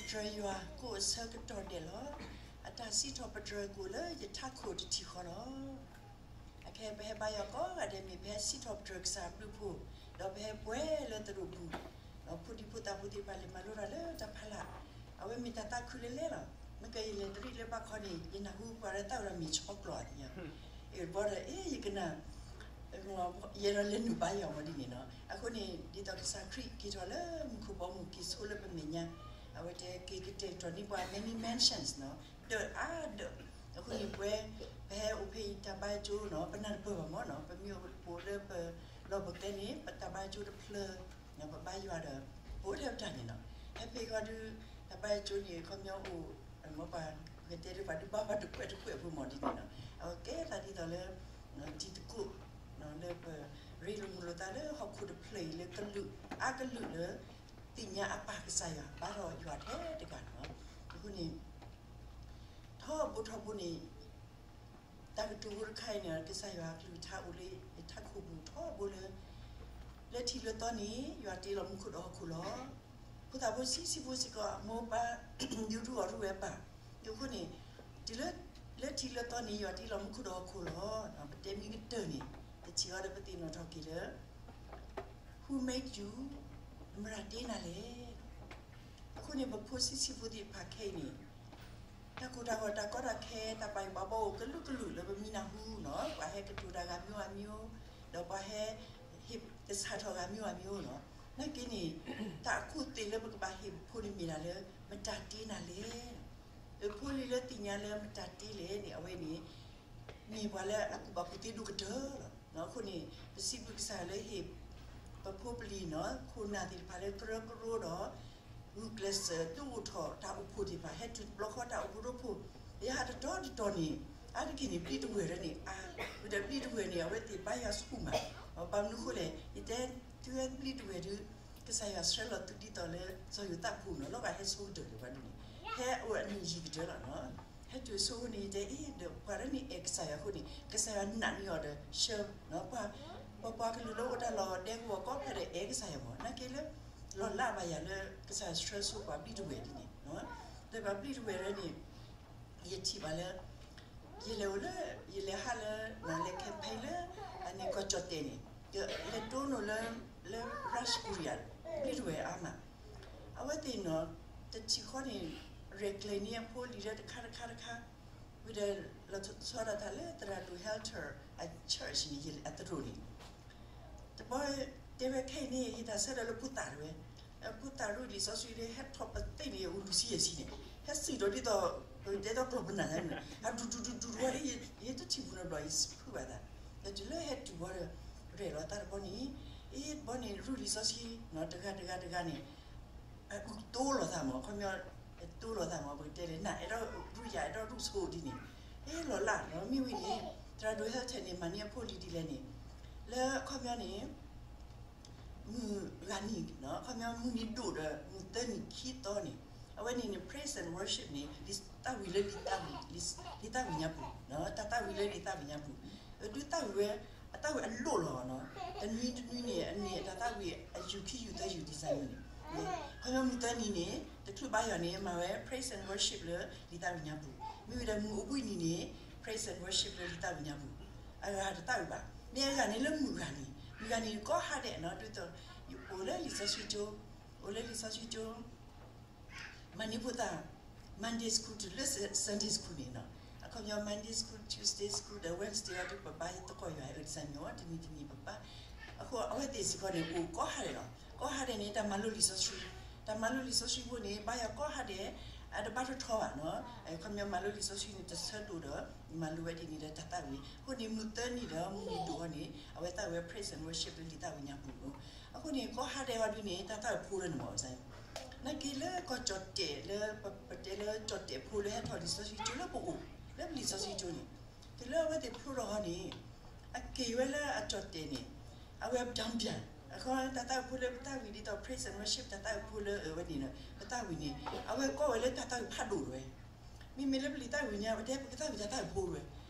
ပတြၢၤယွၤကိးအဆၢကတီၢ်ဒဲးလီၤ. အတၢ်စံးထီၣ်ပတြၢၤကိးလၢယထးခိၣ်တထံၣ်ဃီလီၤ. အခဲပဟဲဘါယွၤကိးဂၤဒဲးမ့ၢ်ပဟဲစံးထီၣ်ပတြၢၤကစၢ်အဘျုးအဖှိၣ်, ဒီးပဟဲပှဲၤလၢသရိာ်ပူၤ, ဒီးဖိဒံဖိသၣ်ဖိသ့ၣ်တဖၣ်လဲၤမၤလိတၢ်လၢတၢ်ဖးလၢ်, အဝဲမ့ၢ်တၢ်သးခုလၢလဲလီၤ. မ့ၢ်ကယလဲၤတရံးလၢဘၣ်ခီန့ၣ် ယနၢ်ဟူပှၤလၢသးဝဲဒီးမ့ၢ်ဆီကျိာ်ဧါသ့ၣ်ညါ, အ့ၣ်ဘီဒီး အ့ၣ် ယကနၣ် ယဲဒီးလဲၤနုာ်ဘါယွၤမီၤဒ်န့ၣ်နီၤ. အဃိန့ၣ် ဒ်သိးကစၢ်ခရံာ်က့ၤထီၣ်လၢမူခိၣ်ဘီမုၢ်က့ၤဆိလၢပမဲာ်ညါ, အဝဲတဲက့ၤကတဲာ်ကတီၤန့ၢ်ပှၤ many mansions နီၤ, ဒၢးအါဒၢး. အဃိန့ၣ်ပဝဲ ပဟဲအိၣ်ဖဲအံၤတၢ်ဘါယွၤကၠိနီၤ ပနၢ်တပၢၢ်ဘၣ်မီၤနီၤ, ပမ့ၢ်အိၣ်လၢပလီၢ်ပကျဲန့ၣ် ပတၢ်ဘါယွၤကၠိတဖျၢၣ် ပဘါယွၤဒီး ပအိၣ်ထဲပတၢ်န့ၣ်နီၤ. ဟဲဖဲအံၤဃီဒုး တၢ်ဘါယွၤကၠိန့ၣ် ခီပညီအိၣ် မ့ၢ်ပှၤကတဲဒုး ပှၤဒုးဘါဘၣ်တကွဲးတကွဲးဖိမီၤဒ်န့ၣ်နီၤ. အဝဲကဲသးဒ်သိးလၢ တံၤသကိး လၢပရ့လိာ်မုာ်လိာ်သးလၢဟီၣ်ခိၣ်တဖျၢၣ်အံၤလၢကလုာ်အါကလုာ်လၢ သ့ၣ်ညါအပၢ်ကစၢ်ယွၤ ဘါထီၣ်ယွၤထဲတဂၤလီၤ. အဃိန့ၣ် ထီဘိထီဘိန့ၣ် တၢ်ကတိၤဖိတခါအံၤန့ၣ် ကစၢ်ယွၤအကလုၢ်ကထါအိၣ်လၢယထးခိၣ်ပူၤထီဘိလၢ လၢထံးလၢသီန့ၣ် ယွၤတ့လီၤမူခိၣ်ဒီးဟီၣ်ခိၣ်လီၤ. ဖိသၣ်ဖိဆံးဆံးဖိစ့ၢ်ကီး မိၢ်ပၢ် ဒုးဒုးအီၤဒုးဝဲပၢ်, အဃိန့ၣ် တုၤလၢ လၢထံးလၢသီန့ၣ် ယွၤတ့လီၤမူခိၣ်ဒီးဟီၣ်ခိၣ်လီၤ. ပတဲမ့ၢ်ကတၢၢ်န့ၣ် ပထံၣ်အီၤဒီးပသ့ၣ်နီၣ်ထီၣ်က့ၤလၢ Who made you? မတၤတ့နၤလဲၣ်. အဃိန့ၣ် ပဖိဆံးဆံးဖိသ့ၣ်တဖၣ်ခဲအံၤန့ၣ် တၢ်ကိၢ်တၢ်ဂီၤ တၢ်ကီတၢ်ခဲ တၢ်ပာ်ဂံၢ်ပာ်ဘါအိၣ်ကလုာ်ကလုာ်လၢပမံနၢ်ဟူနီၤ, ပှၤဟဲကတိၤတၢ်ဂၤမံၤအမံၤ, ဒီးပှၤဟဲဟ့ၣ်ကစၢ်ထီၣ်ဂၤမံၤအမံၤနီၤ. နာ်က့န့ၣ် တၢ်အခိၣ်သ့ၣ်လၢပကဘၣ်ဟ့ၣ်ပဖိန့ၣ်မ့ၢ်ဒၣ်လၢ မတၤတ့နၤလဲၣ်. ဖိလံၤလၢသ့ၣ်ညါလၢမတၤတ့လဲၣ်န့ၣ် အဝဲန့ၣ် မ့ၢ်ပှၤလၢအကူၣ်ဘၣ်ကူၣ်သ့ဒိၣ်ကတၢၢ်လီၤ. အဃိန့ၣ် ပစံးဘျုးကစၢ်ယွၤလၢဟ့ၣ် ပဖိပလံၤနီၤ ခိၣ်နၢ်သ့ၣ်တဖၣ်လၢကရၢကရိဒီး ဂုာ်ကျဲးစၢးသူၣ်အိၣ်ထီၣ်တၢ်အိၣ်ဖှိၣ်သ့ၣ်တဖၣ် ဟဲတုၤတဘျီဃီတၢ်အိၣ်ဖှိၣ်ရိဖှိၣ်, ယဟးတတီၤတတီၤန့ၣ် အါတက့ၢ်န့ၣ် ပျံၤတဝဲၢ်လၢန့ၣ် အါ, ဝံၤဒီးပျံၤတဝဲၢ်န့ၣ် အဝဲသ့ၣ်ဘါယွၤဆူၣ်မး, ဘၣ်မနုၤဃိလဲၣ် ယတဲ သုဝဲပျံၤတဝဲၢ်ဒုး ကစၢ်ယွၤဆှၢလီၤသုဒ်သိးလၢ စီၤယိၤသးဖိနီၤ လီၤဂာ်ဟဲဆိကတၢၢ်လၢပှၤဒ်န့ၣ်, ဟဲအိၣ်အနံၣ်ယံာ်ကတၢၢ်လီၤနီၤ. ဟဲတုၤဆိန့ၣ် ယတဲအ့ၣ် ဒီးပှၤလၢန့ၣ်အဲၣ်ကစၢ်ယွၤအဃိန့ၣ် ကစၢ်ယွၤနာ်န့ၢ်အီၤဒီး ဆှၢ ပှၤ ပှၤကလုာ်လၢအိၣ်တၢ်လီၢ်ဒဲကဝီၤကိးဖဲဒီးအဲၣ်ကစၢ်ယွၤမး, နာ်က့လၢ လီၤလးဘၣ်ယၤလၢ ကစၢ်ယွၤဆှၢဆိပှၤပျံၤတဝဲၢ်ဒ်န့ၣ်, ဒီးပှၤပျံၤတဝဲၢ်လၢန့ၣ် ယထံၣ်ဘၣ်လၢ ယလဲၤအိၣ်လၢ ယလဲၤဟးလၢ လဲၤ campaign လၢ အန့ၣ်ကီၢ်ကၠီၣ်တဲၣ်န့ၣ် လဲၤတိၢ်နီၣ်လၢ လၢ Prasburia ပျံၤတဝဲၢ်အါမး, အဝဲသ့ၣ်နီၤ တထံၣ်ဃီန့ၣ် ရဲၣ်ကျဲၤန့ၢ်အဖိလံၤလၢတခါတခါတခါ, ဝံၤဒီး လီၤဆီဒၣ်တၢ်လၢသရၣ်ဒိၣ် Helter အ church န့ၣ် အသရိာ်န့ၣ် တဘျီတဲဝဲခဲအံၤန့ၣ် ယတၢ်ဆၢထၢၣ်လၢဖိသၣ်တဝဲ, ဖိသၣ်ရူၢ်လံာ်စီဆှံလၢ ဟဲထီၣ်ပသ့ၣ်န့ၣ် အူလူၤဆံယဲၢ်ဆံန့ၣ် ဟဲစံၣ်ဒီးဒ်သိး ပတဲတီကျိာ်ပနၢ်န့ၣ် အဒူၣ်ဒူၣ်ဒူၣ်ဒူၣ်ဝဲ ယတထံၣ်ပူၤနီတဘျီ ယဖုးဘၣ်သး, ဒီးတုၤလၢဟဲတုၤဘီဒီး ရဲၣ်လီၤသးတဘျီန့ၣ် အ့ၣ်ဘီန့ၣ် ရူၢ်လံာ်စီဆှံ တဂၤတဂၤတဂၤန့ၣ် အတိၢ်လိာ်သးမး ခီပညီ တိၢ်လိာ်သးမး ပကတဲလဲၣ် နအဲၣ်ဒိးရူၢ်ယၤအဲၣ်ဒိးရူၢ်ဆိဒ်န့ၣ်, ဟဲလီၤလၢ်လီၤမ့ၢ်ဝံၤန့ၣ် သရၣ်ဒိၣ် Helter န့ၣ် မၤန့ၢ်အဖိလံၤဒ်လဲၣ်န့ၣ် လၢခီပညီန့ၣ် မုၢ်ဂၤနံၤ ခီပညီမုၢ်နံၤဒိၣ်ဒီး မုၢ်သၢနံၤခံသီန့ၣ် အဝဲန့ၣ်န့ၣ် praise and worship န့ၣ် လံာ်သးဝံၣ်လၢ လံာ်သးဝံၣ်ညါပူၤ, တၢ်သးဝံၣ်လၢလံာ်သးဝံၣ်ညါပူၤ, ဒုးသးဝံၣ်ဝဲ အသးဝံၣ်အလိၣ်လီၤနီၤ, တနွံတနွံန့ၣ် အန့ၣ်တၢ်သးဝံၣ်အယူၤခံယူၤသၢယူၤ design န့ၣ်, ခီပညီမုၢ်သၢနံၤန့ၣ် တချုးဘါယွၤန့ၣ် မၤဝဲ praise and worship လၢလံာ်သးဝံၣ်ညါပူၤ, မ့ၢ်ဝံၤဒီးမုၢ်အိၣ်ဘှံးနံၤန့ၣ် praise and worship လၢလံာ်သးဝံၣ်ညါပူၤ, အဂၤတသးဝံၣ်ဘၣ်, မ့ၢ်အဂၤန့ၣ်လၢမုၢ်ဂၤနံၤ, မုၢ်ဂၤနံၤကိးဟါဒဲးနီၤ ဒ်သိး အိၣ်လၢလံာ်စီဆှံကၠိ, အိၣ်လၢလံာ်စီဆှံကၠိ မၤန့ၢ်ဖိသၣ် Monday school တုၤလၢ Sunday school န့ၣ်နီၤ, အခီပညီ Monday school, Tuesday school ဒီး Wednesday အီၤဒုး ပဘါသကိးယွၤ အၢ တစၢ်မ့ၢ်အီၤ တနံၤတနံၤပဘါ, အဃိအဝဲသ့ၣ်စ့ၢ်ကီးန့ၣ် အိၣ်ကိးဟါဒဲးလီၤ, ကိးဟါဒဲးန့ၣ် တၢ်မၤလိလံာ်စီဆှံ, တၢ်မၤလိလံာ်စီဆှံဖိန့ၣ် ဘါယွၤကိးဟါဒဲး, အတဘါထီထီဘၣ်နီၤ, အခီပညီမၤလိလံာ်စီဆှံန့ၣ် တဆၢဒိၣ်ဒီး မၤလိဝဲဒ်န့ၣ်ဒီးတၢ်သးဝံၣ်, အဃိန့ၣ် မုၢ်သၢနံၤဒီးမုၢ်နံၤဒိၣ်အီၤန့ၣ် အဝဲသးဝံၣ်ဝဲ praise and worship လၢလံာ်သးဝံၣ်ညါပူၤလီၤ, အဃိန့ၣ် ကိးဟါဒဲးအီၤဒုးန့ၣ် တၢ်သးဝံၣ်ဖိလၢနမၤအီၤ နာ်က့လၢကီၢ်ကၠီၣ်တဲၣ်လၢ ပတဲလၢကၠီၣ်တဲၣ်ဖိလၢဟဲထီၣ်လံာ်စီဆှံကၠိလၢပအိၣ် လၢပလံာ်စီဆှံကၠိန့ၣ်, တုၤလၢအဝဲသ့ၣ်ဖျိထီၣ်ဟီန့ၣ်, အက့ၤဝဲလၢအကၠီၣ်တဲၣ်န့ၣ်, အဝဲ ဒၣ်ပၠၣ် အခီတၢ်သးဝံၣ်ဖိလၢပသးဝံၣ်ဒ်သိး praise and worship တၢ်သးဝံၣ်ဖိလၢအဝဲန့ၣ် ပသးဝံၣ်န့ၣ် အဝဲကိးဝဲလၢတၢ်သးဝံၣ်ဖးဒိၣ်ဝဲ မ့မ့ၢ်လၢပလံာ်သးဝံၣ်ညါ ပတဲပကသးဝံၣ်တၢ်သးဝံၣ်ဖိဝဲ,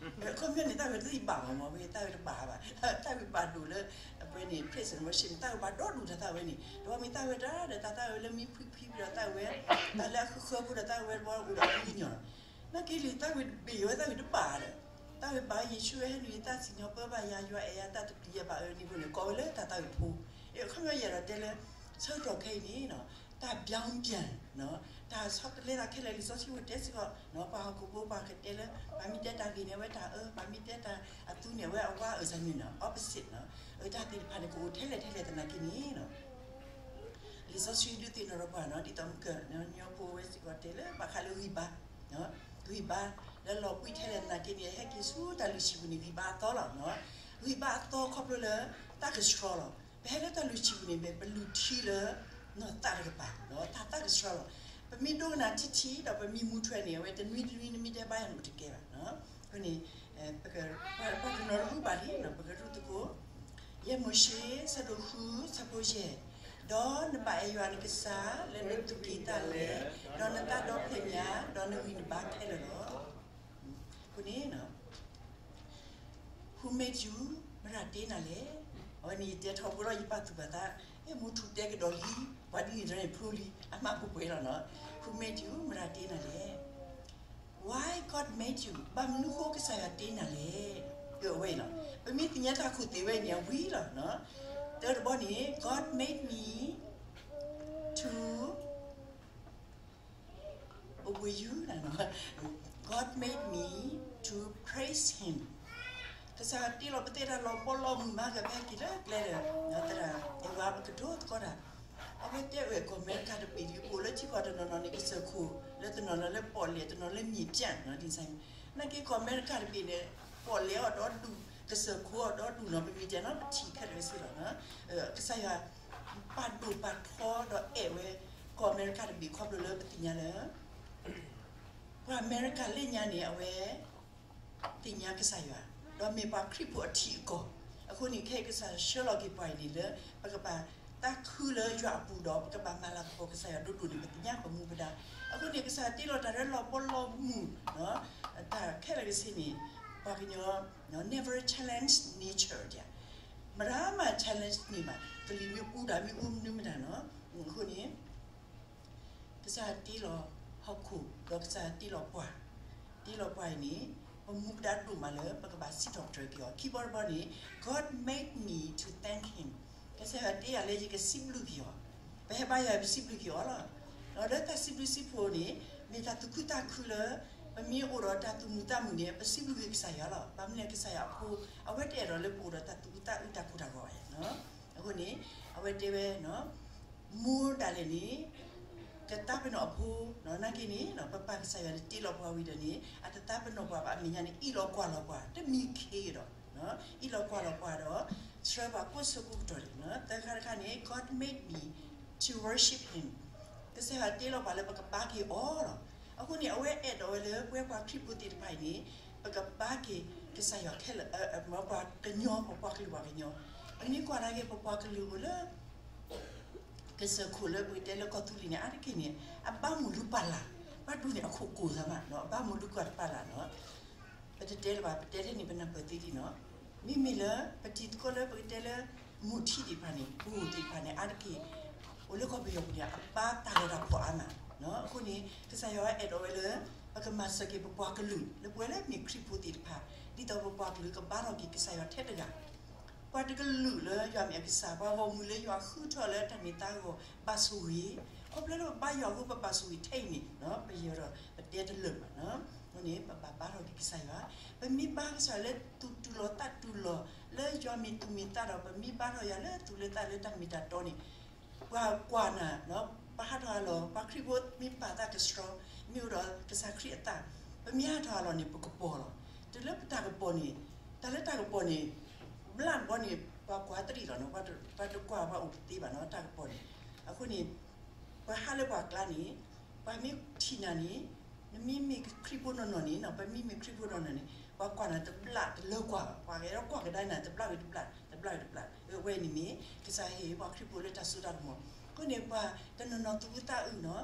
အခီပညီန့ၣ် သးဝံၣ်တသ့ဘၣ်မးမး ပသးဝံၣ်တဘၣ်ဘၣ်, သးဝံၣ်ဘၣ်ဒိၣ်လၢ ဝဲန့ၣ် praise and worship န့ၣ် သၣ်ဝဲဘၣ်ဒီဒူၣ်တၢ်သၣ်ဝဲန့ၣ် ဒီးမ့ၢ်သၣ်ဝဲဒၣ်ဒီးတၢ်သၣ်ဝဲလၢမံဖှံဖှံဒီးသၣ်ဝဲ တၢ်လၢအဃၢဃၢဖိဒီးသၣ်ဝဲဘၣ်အိၣ်ဒီးအကညီၢ်လီၤ. နာ်က့လံာ် သၣ်ဝဲတဘ့ၣ်ဝဲသၣ်ဝဲတဘၣ်ဒီး သၣ်ဝဲဘၣ်ယ့ၣ်ၡူးဝဲဟဲနုာ်ယသးစံၣ်ညီၣ်ပၢဘၣ်ယၤ ယွၤအဲၣ်ယၤတၢ်တပျံၤယဲဘၣ်အၢန့ၣ်ဖိန့ၣ် ကိးဝဲလၢတၢ်သၣ်ဝဲဖိ အခီပညီယအဲၣ်ဒိးတဲလၢ ဆၢကတီၢ်ခဲအံၤန့ၣ် တၢ်ဘျီပျံၤ တၢ်ဆီတလဲသးခဲလၢာ် လံာ်စီဆှံပတဲစ့ၢ်ကီး ပှၤဟီၣ်ခိၣ်ဖိပှၤကတဲလၢ ပှၤမ့ၢ်တဲတၢ်ဂ့ၤန့ၣ် အဝဲတၢ်အၢ ပှၤမ့ၢ်တဲတၢ်အသူန့ၣ် အဝဲအဝါအၢ စၢ်မ့ၢ်န့ၣ် opposite တၢ်သ့ၣ်တဖၣ်န့ၣ် ကအိၣ်ထဲလဲၣ်ထဲလဲၣ်သနာ်က့န့ၣ် လံာ်စီဆှံဒုးသ့ၣ်နီၣ်ထီၣ်ပှၤနီၤ ဒ်သိးမုၢ်ကညီဖိဝဲစ့ၢ်ကီးတဲလၢ ဘၣ်ဃးလၢဂံၢ်ဘါ ဂံၢ်ဘါ လၢလီၤပှံၢ်ထဲလဲၣ်သနာ်က့န့ၣ် ဟဲက့ၤဆူတၢ်လုၢ်ဆံပူၤန့ၣ် ဂံၢ်ဘါအသီလီၤ. ဂံၢ်ဘါအသီခီဖျိလၢ တၢ်ကဆှီလီၤ. ပဟဲလၢတၢ်လုၢ်ဆံပူၤန့ၣ် ပလူၤထံလၢ နီၢ်သးတကပၤ တၢ်သးကဆှီလီၤ. ပမ့ၢ်ဒိကနၣ်ထံထံဒီးပမံမူထွဲန့ၣ် အဝဲတနွံတနွံနမ့ၢ်တဲဘၣ်ယၤန့ၣ် အိၣ်တကဲဘၣ်. အဃိန့ၣ် ပကနီၤတဘၣ်လံ ပကရူၢ်သကိး ယဲၢ်မိၤၡ့ ဆၢဒိၣ်ဃု ဆၢဖိယဲၢ်, ဒီးနဘၣ်အဲၣ်ယွၤနကစၢ်လၢနသူၣ်ကံၢ်သးလဲ, ဒီးနသးဒီဖျၢၣ်ညါ, ဒီးနဂံၢ်နဘါခဲလၢာ်လီၤ. အဃိန့ၣ် Who made you မတၤတ့နၤလဲၣ်. အဝဲန့ၣ်ယတဲထီဘိလီၤ ယပာ်သူၣ်ပာ်သး, အဲၣ်မူထူတဲကဒီးလံ, ပှၤဒ်န့ၣ်တဖျိလံ, အမါပှဲၤပှဲၤလီၤနီၤ. Who made you မတၤတ့နၤလဲၣ်. Why God made you ဘၣ်မနုၤဃိကစၢ်ယွၤတ့နၤလဲၣ်. အဝဲအံၤလီၤ. ပမ့ၢ်သ့ၣ်ညါတၢ်ခိၣ်သ့ၣ်ဝဲအံၤန့ၣ် အဝံၤလီၤ. တၢတဘီန့ၣ် God made me to obey you နီၤ. God made me to praise him. ကစၢ်ယွၤတ့လီၤပသ့တၢ်လီၤဘီလီၤမုၢ်မၤကဖဲက့ၤလၢကျဲဒီး သရၣ်အဲၣ်ဝါပကဒိသကိးတၢ် အဝဲတဲဝဲကီၢ်အမဲရကၤတဘ့ၣ်ဒ်ပအိၣ်လၢထံကီၢ်တနီၤနီၤန့ၣ် ကစၢၢ်ခိၣ်လၢတနီၤနီၤလၢပီၣ်လဲၣ်တနီၤလၢမ့ၢ်ပၠၣ်နီၤ ဒ်န့ၣ် နာ်က့ကီၢ်အမဲရကၤတဘ့ၣ်န့ၣ် ပီၣ်လဲၣ်အီၤဒီဒူၣ် ကစၢၢ်ခိၣ်အီၤဒီဒူၣ်နီၤ ပမ့ၢ်တဲနီၤ ပထံၣ်ခဲလၢာ်စ့ၢ်ကီးနီၤ ကစၢ်ယွၤ ပာ်ဒိၣ်ပာ်ထီဒီးအဲၣ်ဝဲ ကီၢ်အမဲရကၤတဘ့ၣ်ခီဖျိလၢပသ့ၣ်ညါလၢ ပှၤအမဲရကၤလၢညါန့ၣ် အဝဲ သ့ၣ်ညါကစၢ်ယွၤ ဒီးမ့ၢ်ပှၤခရံာ်ဖိအထံအကီၢ်, အဃိန့ၣ် ခဲအံၤကစၢ်ယွၤဆှၢလီၤက့ၤပှၤအံၤန့ၣ်လၢ ပကဘၣ်သးခုလၢယွၤအပူၤဒီး ပကဘၣ်မၤလၤကပီၤကစၢ်ယွၤဒိၣ်ဒိၣ်န့ၣ် ပသ့ၣ်ညါပမူပဒါ, အဃိန့ၣ် ကစၢ်ယွၤတ့လီၤတၢ်လၢလီၤဘီလီၤမုၢ် တၢ်ခဲလၢာ်ကဆ့န့ၣ် ပှၤကညီ never challenge nature ဒ် မတၤမၤ challenge န့ၣ်ဘၣ်, ကလံၤမ့ၢ်အူတၢ်မ့ၢ်အူမနုၤမတၤနီၤ, အဃိန့ၣ် ကစၢ်ယွၤတ့လီၤဟီၣ်ခိၣ် ဒီးကစၢ်ယွၤတ့လီၤပှၤ, တ့လီၤပှၤအံၤန့ၣ် ပမူပဒါဒိၣ်မးလၢ ပကဘၣ်စံးထီၣ်ပတြၢၤက့ၤအီၤ, ခံဘီတဘီန့ၣ် God made me to thank him, ကစၢ်ယွၤတ့ယၤလၢယကစံးဘျုးက့ၤအီၤ, ပဟဲဘါယွၤပစံးဘျုးက့ၤအီၤလီၤ, ဒီးလၢတၢ်စံးဘျုးစံးဖှိၣ်န့ၣ် မ့ၢ်တၢ်သူၣ်ခုသးခုလၢ ပမ့ၢ်အိၣ်ဒီးတၢ်သူၣ်မုာ်သးမုာ်န့ၣ် ပစံးဘျုးက့ၤကစၢ်ယွၤလီၤ, ဘၣ်မနုၤလဲၣ် ကစၢ်ယွၤအဖိ အဝဲတအဲၣ်ဒိးလၢပအိၣ်ဒီးတၢ်သူၣ်ခုသးခုတၢ်ဂီၤဘၣ်, အဃိန့ၣ် အဝဲတဲဝဲ မိၢ်ဒၣ်လဲာ်န့ၣ် ကသးပ့ၤနီၣ်အဖိ, နာ်က့န့ၣ် ပပၢ်ကစၢ်ယွၤန့ၣ်တ့လီၤပှၤဝံၤဒီးန့ၣ် အတသးပ့ၤနီၣ်ပှၤဘၣ်အမဲာ်ညါန့ၣ် အ့ၣ်လိာ်ကွၢ်လိာ်ပှၤ တမံခ့ဒီး အ့ၣ်လိာ်ကွၢ်လိာ်ပှၤဒီး ဆှၢပှၤကိးဆၢကိးကတီၢ်န့ၣ် သၢခါတခါန့ၣ် God made me to worship him, ကစၢ်ယွၤတ့လီၤပှၤလၢပကဘါက့ၤအီၤလီၤ, အဃိန့ၣ် အဝဲအဲၣ်ဒိးဝဲလၢပဝဲပှၤခရံာ်ဖိသ့ၣ်တဖၣ်အံၤန့ၣ် ပကဘါက့ၤကစၢ်ယွၤခဲလၢာ် ပှၤကညီ ပပှၤကလုာ်ပှၤကညီ, ပမ့ၢ်ကွၢ်ကဒါက့ၤ ပပှၤကလုာ်အိၣ်လၢ ကစၢၢ်ခိၣ်လၢပကတဲလၢကီၢ်သူလ့ၤန့ၣ် အါတက့ၢ်န့ၣ် အဘါမုၢ်လူပာ်လၢ်, ဘၣ်ဒိန့ၣ်အခိၣ်ကိၢ်သးမး အဘါမုၢ်လူကီၢ်တပာ်လၢ်နီၤ, ပတတဲလၢၤဘၣ် ပတဲထဲန့ၣ် ပနၢ်ပၢၢ်သ့ဒံးနီၤ, မ့မ့ၢ်လၢပထံသကိးလၢပကတဲလၢ မူထံသ့ၣ်တဖၣ်န့ၣ် ပူၤသ့ၣ်တဖၣ်န့ၣ် အါတက့ၢ် အိၣ်လၢကီၢ်ပယီၤပူၤန့ၣ် အဘါတၢ်ဂီၤတၢ်ဖီၣ်အါမး, အဃိန့ၣ် ကစၢ်ယွၤအဲၣ်ဒိးဝဲလၢ ပကမၤစၢၤက့ၤပပှၤကလုာ် လၢပဝဲလၢမ့ၢ်ခရံာ်ဖိသ့ၣ်တဖၣ် ဒ်သိးပပှၤကလုာ်ကဘါထီၣ်က့ၤကစၢ်ယွၤထဲတဂၤ ပှၤတကလုာ်လၢယွၤမ့ၢ်အကစၢ် ပှၤဂီၢ်မုၢ်လၢယွၤဃုထၢလၢတၢ်မ့ၢ်တၢ်တီအဂီၢ် ဘၣ်ဆိၣ်ဂ့ၤ, ခီဖျိလၢပဘါယွၤအဃိ ပဘၣ်ဆိၣ်ဂ့ၤထဲအံၤန့ၣ် ပယီၤဒီးပတဲတလၢာ်ဘၣ်နီၤ, အဃိန့ၣ် ပဘၣ်ဘါထီၣ်က့ၤကစၢ်ယွၤ, ပမ့ၢ်ဘါကစၢ်ယွၤလၢသူၣ်တူၢ်လိာ်သးတူၢ်လိာ် လၢယွၤမ့ၢ်သူၣ်မ့ၢ်သးဒီး ပမ့ၢ်ဘါထီၣ်ယွၤလၢသူၣ်လၢသးလၢတၢ်မ့ၢ်တၢ်တီန့ၣ် ပှၤကွၢ်နၤ ပှၤဟးထီၣ်ဟးလီၤ ပှၤခရံာ်ဖိမ့ၢ်ပာ်သးကဆှီ မ့ၢ်အိၣ်ဒီးကစၢ်ခရံာ်အသး ပမ့ၢ်ဟးထီၣ်ဟးလီၤန့ၣ် ပကပီၤလီၤ, တုၤလၢပတၢ်ကပီၤန့ၣ် တၢ်လၢတၢ်ကပီၤန့ၣ် ဘျၣ်တဘီန့ၣ် ပှၤကွၢ်တရံးလီၤနီၤ, ပှၤတကွၢ်ပှၤအိၣ်တသ့ဘၣ်နီၤ တၢ်ကပီၤန့ၣ်, အဃိန့ၣ် ပှၤဟးလၢပှၤကျါန့ၣ် ပှၤမ့ၢ်ထံၣ်နၤန့ၣ် နမ့မ့ၢ်ခရံာ်ဖိနီၢ်နီၢ်န့ၣ် ပမ့မ့ၢ်ခရံာ်ဖိနီၢ်နီၢ်န့ၣ် ပှၤကွၢ်နၤတဘျၣ်တလၢကွၢ်ဘၣ်, ပှၤကအဲၣ်ဒိးကွၢ်ကဒါနၤတဘျၣ်ဝံၤတဘျၣ် တဘျၣ်ဝံၤတဘျၣ်, အဝဲန့ၣ်မ့ၢ် ကစၢ်ဟ့ၣ်ပှၤခရံာ်ဖိလၢတၢ်စိတၢ်ကမီၤ, အဃိန့ၣ်ပှၤတနီၤနီၤသူၣ်အုးသးအုးနီၤ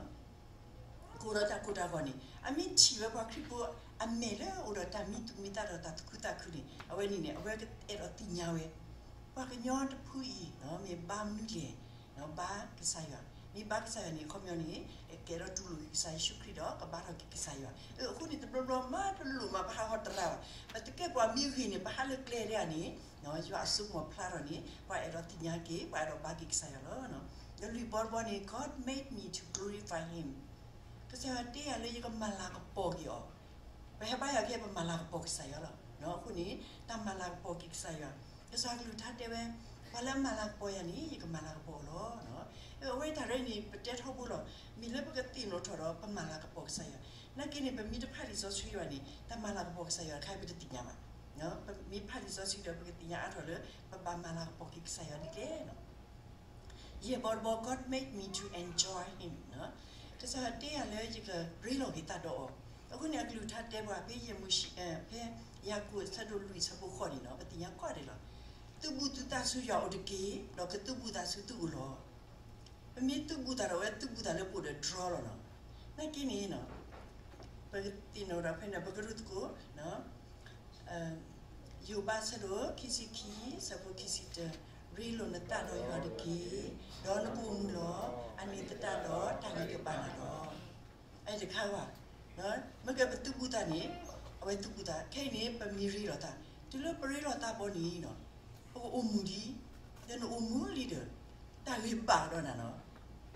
ကအိၣ်ဒီးတၢ်ကိၢ်တၢ်ဂီၤန့ၣ် အမ့ၢ်ထံၣ်ဝဲပှၤခရံာ်ဖိအမဲာ်လၢအိၣ်ဒီးတၢ်မံသူၣ်မံသးဒီးတၢ်သူၣ်ခုသးခုန့ၣ် အဝဲန့ၣ်န့ၣ် အဝဲကအဲၣ်ဒိးသ့ၣ်ညါဝဲ ပှၤကညီတဖုအံၤ မ့ၢ်ဘါမနုၤလဲၣ်, ဘါကစၢ်ယွၤ, မ့ၢ်ဘါကစၢ်ယွၤန့ၣ် အခီပညီန့ၣ် ကကဲထီၣ်တူၢ်လိာ်က့ၤကစၢ်ယ့ၣ်ၡူးခရံာ်ဒီး ကဘါထီၣ်က့ၤကစၢ်ယွၤ. အဃိန့ၣ် တဘျီဘျီမးတလိၣ်မး ပဟးဟီတရၣ်ဘၣ်. ပတကဲပှၤမံဂ့ၤန့ၣ် ပဟးလၢကျဲဒၣ်န့ၣ် ယွၤအစိကမီၤဖျါထီၣ်န့ၣ် ပှၤအဲၣ်ဒိးသ့ၣ်ညါက့ၤ ပှၤအဲၣ်ဒိးဘါက့ၤကစၢ်ယွၤလီၤ. ဒီးလွံၢ်ဘီတဘီန့ၣ် God made me to glorify him. ကစၢ်ယွၤတ့ယၤလၢယကမၤလၤကပီၤက့ၤအီၤ. ပဟဲဘါယွၤကဲ ပမၤလၤကပီၤကစၢ်ယွၤလီၤ. အဃိန့ၣ် တၢ်မၤလၤကပီၤက့ၤကစၢ်ယွၤ, ကစၢ်ကလုၢ်ကထါတဲဝဲ, ပှၤလၢအမၤလၤကပီၤယၤန့ၣ် ယကမၤလၤကပီၤအီၤလီၤ. အဝဲတၢ်ရဲၣ်န့ၣ် ပတဲထီဘိလီၤ. မ့ၢ်လၢပကသ့ၣ်နီၣ်ထီၣ်ဒီး ပမၤလၤကပီၤကစၢ်ယွၤ, နာ်က့န့ၣ် ပမ့ၢ်တဖးလံာ်စီဆှံဘၣ်န့ၣ် တၢ်မၤလၤကပီၤကစၢ်ယွၤတခါ ပတသ့ၣ်ညါဘၣ်. ပမ့ၢ်ဖးလံာ်စီဆှံဒီး ပကသ့ၣ်ညါအါထီၣ်လၢ ပဘၣ်မၤလၤကပီၤက့ၤကစၢ်ယွၤဒ်လဲၣ်. ယဲၢ်ဘီတဘီ God made me to enjoy him. ကစၢ်ယွၤတ့ယၤလၢယကရ့လိာ်က့ၤသးဒီးအီၤ. အဃိန့ၣ် အကလုၢ်ကထါတဲပှၤ ဖဲယဲၢ်မိၤၡ့, ဖဲယၤကိာ်အဆၢဒိၣ်လွံၢ်အဆၢဖိဃိးန့ၣ်လီၤ, ပသ့ၣ်ညါကီးဒဲးလီၤ. သုးဘူးသုသးဆူယွၤအိၣ်တက့ၢ်, ဒီးကသုးဘူးသးဆူသုအိၣ်လီၤ. ပမ့ၢ်သုးဘူးသးဒီး အဝဲသုးဘူးသးလၢပအိၣ်ဒီး draw လီၤနီၤ. နာ်က့န့ၣ် ပသ့ၣ်နီၣ်ဒီးဖဲန့ၣ် ပကရူၢ်သကိး ယိၤဘးဆၢဒိၣ်ခံဆံခံ ဆၢဖိခံဆံတၢ, ရ့လိာ်နသးဒီးယွၤတက့ၢ်, ဒီးနကအိၣ်မုာ်လီၤ. အန့ၣ်သတးဒီး တၢ်ဂ့ၤကဘၣ်နၤလီၤ. အတခါဘၣ်, မ့ၢ်ကဲပသုးဘူးသးန့ၣ် အဝဲသုးဘူးသး, ခဲအံၤန့ၣ် ပမ့ၢ်ရ့လိာ်သး, တုၤလၢပရ့လိာ်သးဘီန့ၣ် ပကအိၣ်မုာ်လံ, ဒီးနအိၣ်မုာ်လံဒီး တၢ်ဂ့ၤဘၣ်ကဒီးနၤလီၤ.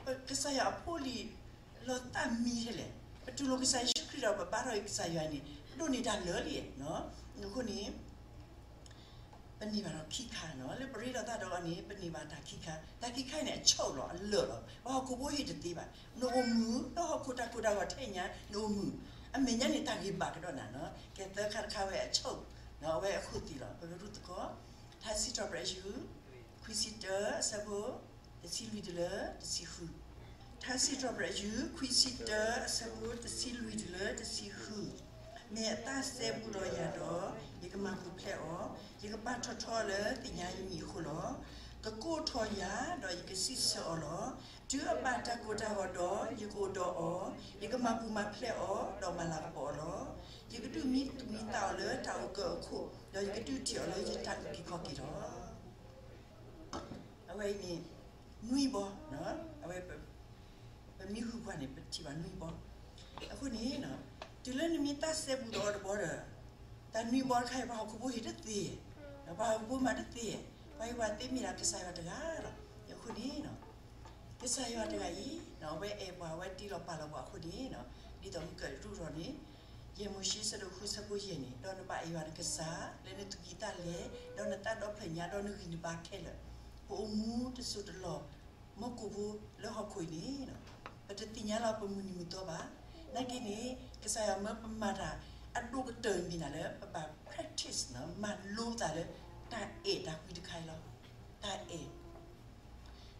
ပကစၢ်ယွၤအဖိလံၤ လီၤသးမံထဲလဲၣ်. ပတူၢ်လိာ်ကစၢ်ယ့ၣ်ၡူးခရံာ်ဒီး ပဘါထီၣ်က့ၤကစၢ်ယွၤန့ၣ် ပဒိးန့ၢ်တၢ်လၢာ်လံ. အဃိန့ၣ် ပန့ၢ်ဘၣ်ဒီးခံခါနီၤ, လၢပရ့လိာ်သးဒီးအီၤန့ၣ် ပန့ၢ်ဘၣ်တၢ်ခံခါ, တၢ်ခံခါအံၤန့ၣ် အဆိၣ်လီၤ အလၢာ်လီၤ. ပှၤဟီၣ်ခိၣ်ဖိဟ့ၣ်တသ့ဘၣ်, နအိၣ်မုာ်, လၢဟီၣ်ခိၣ်တၢ်ကိၢ်တၢ်ဂီၤထဲညါ နအိၣ်မုာ်, အမဲာ်ညါန့ၣ် တၢ်ဂ့ၤဘၣ်ကဒီးနၤနီၤ. ကဲသၢခါတခါဝဲအဆိၣ်, အဝဲအဃိသ့ၣ်လီၤ. ပကရူၢ်သကိး ထါစံးထီၣ်ပတြၢၤယုၢ် ခွံဆံတၢ အဆၢဖိ တဆံလွံၢ်တုၤလၢတဆံဃု. ထါစံးထီၣ်ပတြၢၤယုၢ် ခွံဆံတၢ အဆၢဖိ တဆံလွံၢ်တုၤလၢတဆံဃု. မ့ၢ်အသးစဲဘူးဒီးယၤဒီး ယကမၤပူၤဖျဲးအီၤ, ယကပာ်ထီၣ်ထီအီၤလၢသ့ၣ်ညါယမံၤအဃိလီၤ. ကကိးထီၣ်ယၤ ဒီးယကစံးဆၢအီၤလီၤ. တုၤအဘၣ်တၢ်ကိၢ်တၢ်ဂီၤဒီး ယကအိၣ်ဒီးအီၤ, ယကမၤပူၤမၤဖျဲးအီၤ ဒီးမၤလၤကပီၤအီၤလီၤ. ယကဒုးမံသူၣ်မံသးအီၤလၢတၢ်အိၣ်ကၢၢ်အခိၣ်, ဒီးယကဒုးထံၣ်အီၤလၢယတၢ်အုၣ်က့ၤခီၣ်က့ၤလီၤ. အဝဲအံၤန့ၣ် နွံဘီ, အဝဲ ပမ့ၢ်ဃုကွၢ်န့ၣ် ပထံၣ်ဘၣ်နွံဘီ. အဃိန့ၣ် တုၤလၢနမ့ၢ်သးစဲဘူးဒီးအီၤတဘီဒီး တၢ်နွံဘီတခါအံၤ ပှၤဟီၣ်ခိၣ်ဖိဟ့ၣ်တသ့, ပှၤဟီၣ်ခိၣ်ဖိမၤတသ့, ပှၤဟ့ၣ်ပှၤသ့မ့ၢ်ဒၣ်ကစၢ်ယွၤတဂၤလီၤ. အဃိန့ၣ် ကစၢ်ယွၤတဂၤအံၤ အဝဲအဲၣ်ပှၤ အဝဲတ့လီၤပာ်လီၤပှၤအဃိန့ၣ် ဒ်သိးမုၢ်ကၢၢ်ရူၢ်ထီၣ်န့ၣ် ယဲၢ်မိၤၡ့ဆၢဒိၣ်ဃုဆၢဖိယဲၢ်န့ၣ်, ဒီးနဘၣ်အဲၣ်ယွၤနကစၢ် လၢနသူၣ်ကံၢ်သးလဲ, ဒီးနသးဒီဖျၢၣ်ညါ, ဒီးနဂံၢ်နဘါခဲလၢာ်, ပအိၣ်မူတစိၢ်တလီၢ်, မူခိၣ်ဖိလၢဟီၣ်ခိၣ်အံၤန့ၣ် ပတသ့ၣ်ညါလီၤပမုၢ်နံၤမုၢ်သီဘၣ်. နာ်က့န့ၣ် ကစၢ်ယွၤမၢပမၤတၢ်အဒိၣ်ကတၢၢ်မ့ၢ်နၤလၢ ပဘၣ် practice မၤလိသးလၢ တၢ်အဲၣ်တၢ်ကွံတခါအံၤလီၤ. တၢ်အဲၣ်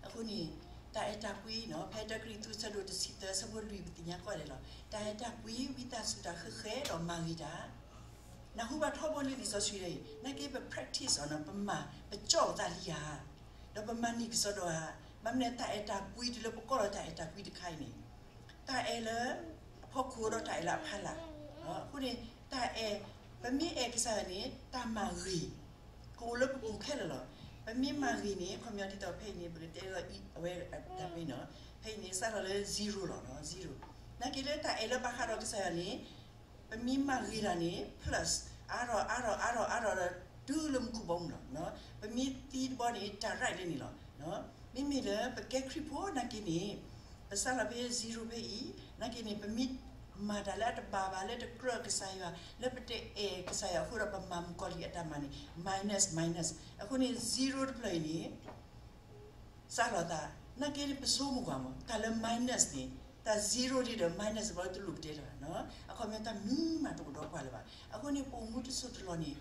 အဃိန့ၣ် တၢ်အဲၣ်တၢ်ကွံနီၤ, ဖဲတၢကရံၣ်သူး ဆၢဒိၣ်တဆံသၢ ဆၢဖိလွံၢ် ပသ့ၣ်ညါကွၢ်လဲၣ်လီၤ. တၢ်အဲၣ်တၢ်ကွံ ဝံသးစူၤတၢ်ဃဲၤဃဲၤဒီးမၤဂ့ၤတၢ်. နၢ်ဟူဘၣ်ထီဘိလၢလံာ်စီဆှံလၢအံၤ, နာ်က့ပ practice အီၤနီၤ, ပမၤပကၠီၣ်ပသးလံဧါ, ဒီးပမၤန့ၢ်ကစီဒီဧါ. ဘၣ်မနုၤတၢ်အဲၣ်တၢ်ကွံတုၤလၢပကိးလီၤတၢ်အဲၣ်တၢ်ကွံတခါအံၤန့ၣ်, တၢ်အဲၣ်လၢအဖီခိၣ်ဒီးတၢ်အဲၣ်လၢအဖီလာ်. အဃိန့ၣ် တၢ်အဲၣ်, ပမ့ၢ်အဲၣ်ကစၢ်ယွၤန့ၣ် တၢ်မၤဂ့ၤ ကအိၣ်လၢပပူၤခဲလၢာ်လီၤ. ပမ့ၢ်မၤဂ့ၤန့ၣ် ခီပညီဒ်သိးဖဲအံၤန့ၣ် ပကတဲလီၤအံၤ အဝဲတၢ်ဖဲနီၤ, ဖဲအံၤန့ၣ် စးထီၣ်လၢ zero လီၤ, zero. နာ်က့လၢတၢ်အဲၣ်လၢဘၣ်ဃးဒီးကစၢ်ယွၤန့ၣ် ပမ့ၢ်မၤဂ့ၤတၢ်န့ၣ် plus အါထီၣ်အါထီၣ်အါထီၣ်အါထီၣ်ဒီး တုၤလၢမူခိၣ်ဘီမုၢ်လီၤ. ပမ့ၢ်သံတဘီန့ၣ် တၢ် right လၢန့ၣ်လီၤ. မ့မ့ၢ်လၢပကဲခရံာ်ဖိနာ်က့န့ၣ် ပစးလီၤဖဲ zero ဖဲအံၤ နာ်က့န့ၣ် ပမ့ၢ်မၤတၢ်လၢအတဘၣ်ဘၣ် လၢတကြၢးကစၢ်ယွၤ လၢပတအဲၣ်ကစၢ်ယွၤအဃိဒီး ပမၤမုၣ်ကီၤလံၢ်အတၢ်မၤန့ၣ် minus minus. အဃိန့ၣ် zero တဖျၢၣ်အံၤန့ၣ် စးထီၣ်သး, နာ်က့န့ၣ် ပဆိကမိၣ်ကွၢ်မး တၢ်လၢ minus န့ၣ် တၢ် zero ဒ်ဒီး minus ဘီတလိၣ်ပတဲတၢ်ဘၣ်. အခီပညီတၢ်မနုၤမးတအိၣ်ဒီးပှၤလၢၤဘၣ်. အဃိန့ၣ် ပအိၣ်မူတစိၢ်တလီၢ်န့ၣ်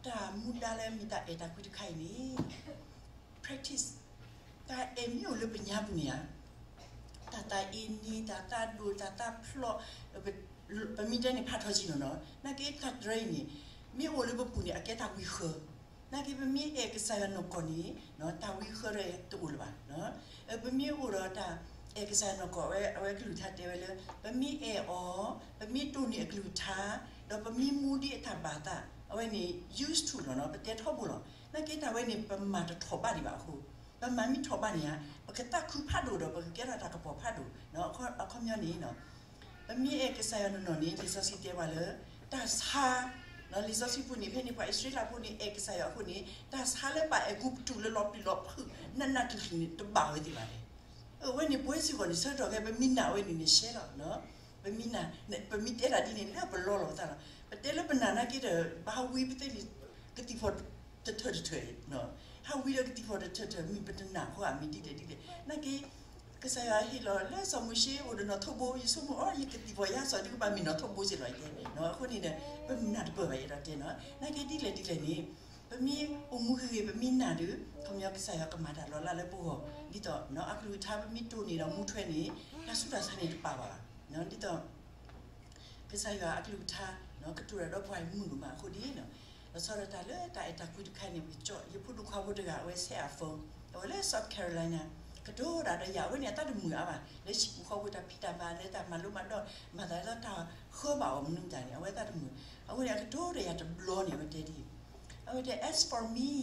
တၢ်မူဒါလၢမ့ၢ်တၢ်အဲၣ်တၢ်ကွံတခါအံၤန့ၣ် practice တၢ်အဲၣ်မ့ၢ်အိၣ်လၢပညါပူၤန့ၣ်ဧါ, တၢ်သးအ့န့ တၢ်သးဒိၣ် တၢ်သးဖျိး, ပမ့ၢ်တဲန့ၣ်ဖးထီကံနီၤနီၤ, နာ်က့တၢ်တရၢအံၤန့ၣ် မ့ၢ်အိၣ်လၢပပူၤန့ၣ် အကဲတၢ်ဝံဃၢၤ. နာ်က့ပမ့ၢ်အဲၣ်ကစၢ်ယွၤနီၢ်ကီၢ်န့ၣ် တၢ်ဝံဃၢၤတအိၣ်လၢၤဘၣ်. ပမ့ၢ်အိၣ်ဒီးတၢ်အဲၣ်ကစၢ်ယွၤနီၢ်ကီၢ် အဝဲကလုၢ်ကထါတဲဝဲလၢ ပမ့ၢ်အဲၣ်အီၤ, ပမ့ၢ်တိၢ်န့ၢ်အကလုၢ်ကထါ, ဒီးပမ့ၢ်မူဒ်အတၢ်ဘၣ်သး အဝဲန့ၣ် used to လီၤနီၤ, ပတဲထီဘိလီၤ. နာ်က့တၢ်ဝဲန့ၣ် ပမၤတထီၣ်ဘးဒံးဘၣ်အဃိ, ပမၤမ့ၢ်ထီၣ်ဘးန့ၣ်ဧါ, ပကသးခုဖးဒိၣ်ဒီး ပကကဲထီၣ်တၢ်ကပီၤဖးဒိၣ်. အခီပညီန့ၣ် ပမ့ၢ်အဲၣ်ကစၢ်ယွၤနီၢ်နီၢ်န့ၣ် လံာ်စီဆှံတဲပှၤလၢ တၢ်ဆါ, လံာ်စီဆှံပူၤန့ၣ် ဖဲန့ၣ်ပှၤအံၣ်စရ့လးဖိန့ၣ် အဲၣ်ကစၢ်ယွၤအဃိန့ၣ် တၢ်ဆါလၢဘၣ်အဲၤကူပတူးလၢလီၤပျံၤလီၤဖုး နးနးကျံၤကျံၤန့ၣ် တဘၣ်ဝဲသ့ၣ်ဘၣ်လဲၣ်. အဝဲန့ၣ် ပဝဲစ့ၢ်ကီးန့ၣ် ဆၢကတီၢ်ခဲ ပမ့ၢ်နာ်ဝဲန့ၣ်န့ၣ် ရှဲလီၤ. ပမ့ၢ်နာ်, ပမ့ၢ်တဲတၢ်ဒ်န့ၣ် လၢပလီလီၤပသးလီၤ. ပတဲလၢပနာ်နာ်က့ဒီး ဘၣ်ဟးဝံပသ့ၣ်လံ ကသံၣ်ဖီၣ်တထၢၣ်တထၢၣ်, ဟးဝံဒီးကသံၣ်ဖီၣ်တထၢၣ်တထၢၣ် မ့ၢ်ပတနာ်ဃီဧါ မ့ၢ်ဒ်လဲၣ်ဒ်လဲၣ်. နာ်က့ ကစၢ်ယွၤဟ့ၣ်လီၤလၢစီၤမိၤၡ့အိၣ်ဒီးနီၣ်ထိးဘိ ယဆိကမိၣ်အီၤ ယကသံၣ်ဖီၣ်ယၤစီၤဒုကဘၣ်မ့ၢ်နီၣ်ထိးဘိစ့ၢ်လီၤယတဲ. အဃိန့ၣ်ဒီး ပမနၢ်တပၢၢ်ဘၣ်ယဲဒီးတဲနီၤ. နာ်က့ဒ်လဲၣ်ဒ်လဲၣ်န့ၣ် ပမ့ၢ်အိၣ်မူဂ့ၤဂ့ၤ ပမ့ၢ်နာ်ဒီး ခီပညီကစၢ်ယွၤကမၤတၢ်လီၤလးလၢပဂီၢ်, ဒ်သိးအကလုၢ်ကထါပမ့ၢ်တိၢ်န့ၢ်ဒီးမူထွဲန့ၣ် တၢ်ဆူးတၢ်ဆါန့ၣ်တပာ်ဘၣ်ဘၣ်. ဒ်သိး ကစၢ်ယွၤအကလုၢ်ကထါ ကတိၤတၢ်ဒီးပှၤမုၢ်ဒိၣ်မးအဃိဒ်န့ၣ်, လီၤဆီဒၣ်တၢ်လၢတၢ်အဲၣ်တၢ်ကွံတခါန့ၣ် ပကၠီ ယဖိဒိၣ်ခွါဖိတဂၤ အဝဲဆဲးအ phone, အဝဲလၢ South Carolina, ကတိၤတၢ်ဒီးယၤ အဝဲန့ၣ်အသးတမုာ်အါဘၣ် လၢဟံၣ်ပူၤဃီပူၤတၢ်ဖံးတၢ်မၤ လၢတၢ်မၤလိမၤဒိး မၤသးဒ်သိးတၢ်ဃၢဘၣ်အီၤမနုၤတၢ်န့ၣ် အဝဲသးတမုာ်. အဝဲန့ၣ်အကတိၤဒီးယၤတဘျီန့ၣ် အဝဲတဲဒ်အံၤ, အဝဲတဲ as for me,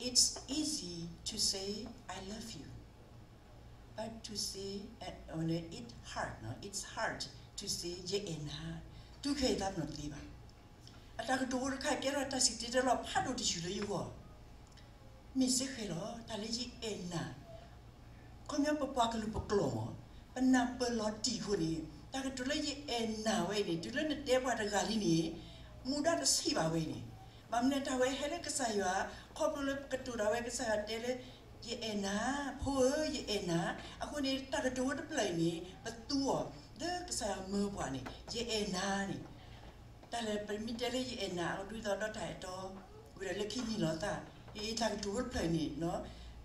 it's easy to say I love you, but to say, it's hard, it's hard to say ယအဲၣ်နၤ. တုၤခဲအံၤသးပ့ၤနီၣ်တသ့ဘၣ်. အတၢ်ကတိၤဖိတခါ ကဲထီၣ်တၢ်စံၣ်တဲၤတဲလီၤဖးဒိၣ်တယုၢ်လၢယဂီၢ်, မ့ၢ်စ့ၢ်ကီးလီၤ တၢ်လၢယအဲၣ်နၤ. ခီပညီပပှၤကလုာ်ပကျိာ်မး, ပနၢ်ပၢၢ်လီၤတံၢ်အဃိန့ၣ် တၢ်ကတိၤလၢယအဲၣ်နၤဝဲအံၤန့ၣ် တုၤလၢနတဲပှၤတဂၤလံန့ၣ် မူဒါတဆံးဘၣ်ဝဲအံၤန့ၣ်, ဘၣ်မနုၤတၢ်ဝဲဟဲလၢကစၢ်ယွၤ ခီဖျိလၢပကတိၤတၢ်ဝဲကစၢ်ယွၤတဲလၢ ယအဲၣ်နၤ, ဖိဧၢ ယအဲၣ်နၤ. အဃိန့ၣ် တၢ်ကတိၤဝဲတဖျၢၣ်အံၤန့ၣ် ပသူအီၤ လၢကစၢ်ယွၤမၢပှၤန့ၣ် ယအဲၣ်နၤန့ၣ် တၢ်လၢပမ့ၢ်တဲလၢယအဲၣ်နၤ အဒုးသီဒီးတၢ်အဲၣ်တီ ဝံၤဒီးလၢခံနံၤလီၤသး ယအံၤတၢ်ကတိၤဝဲတဖျၢၣ်န့ၣ်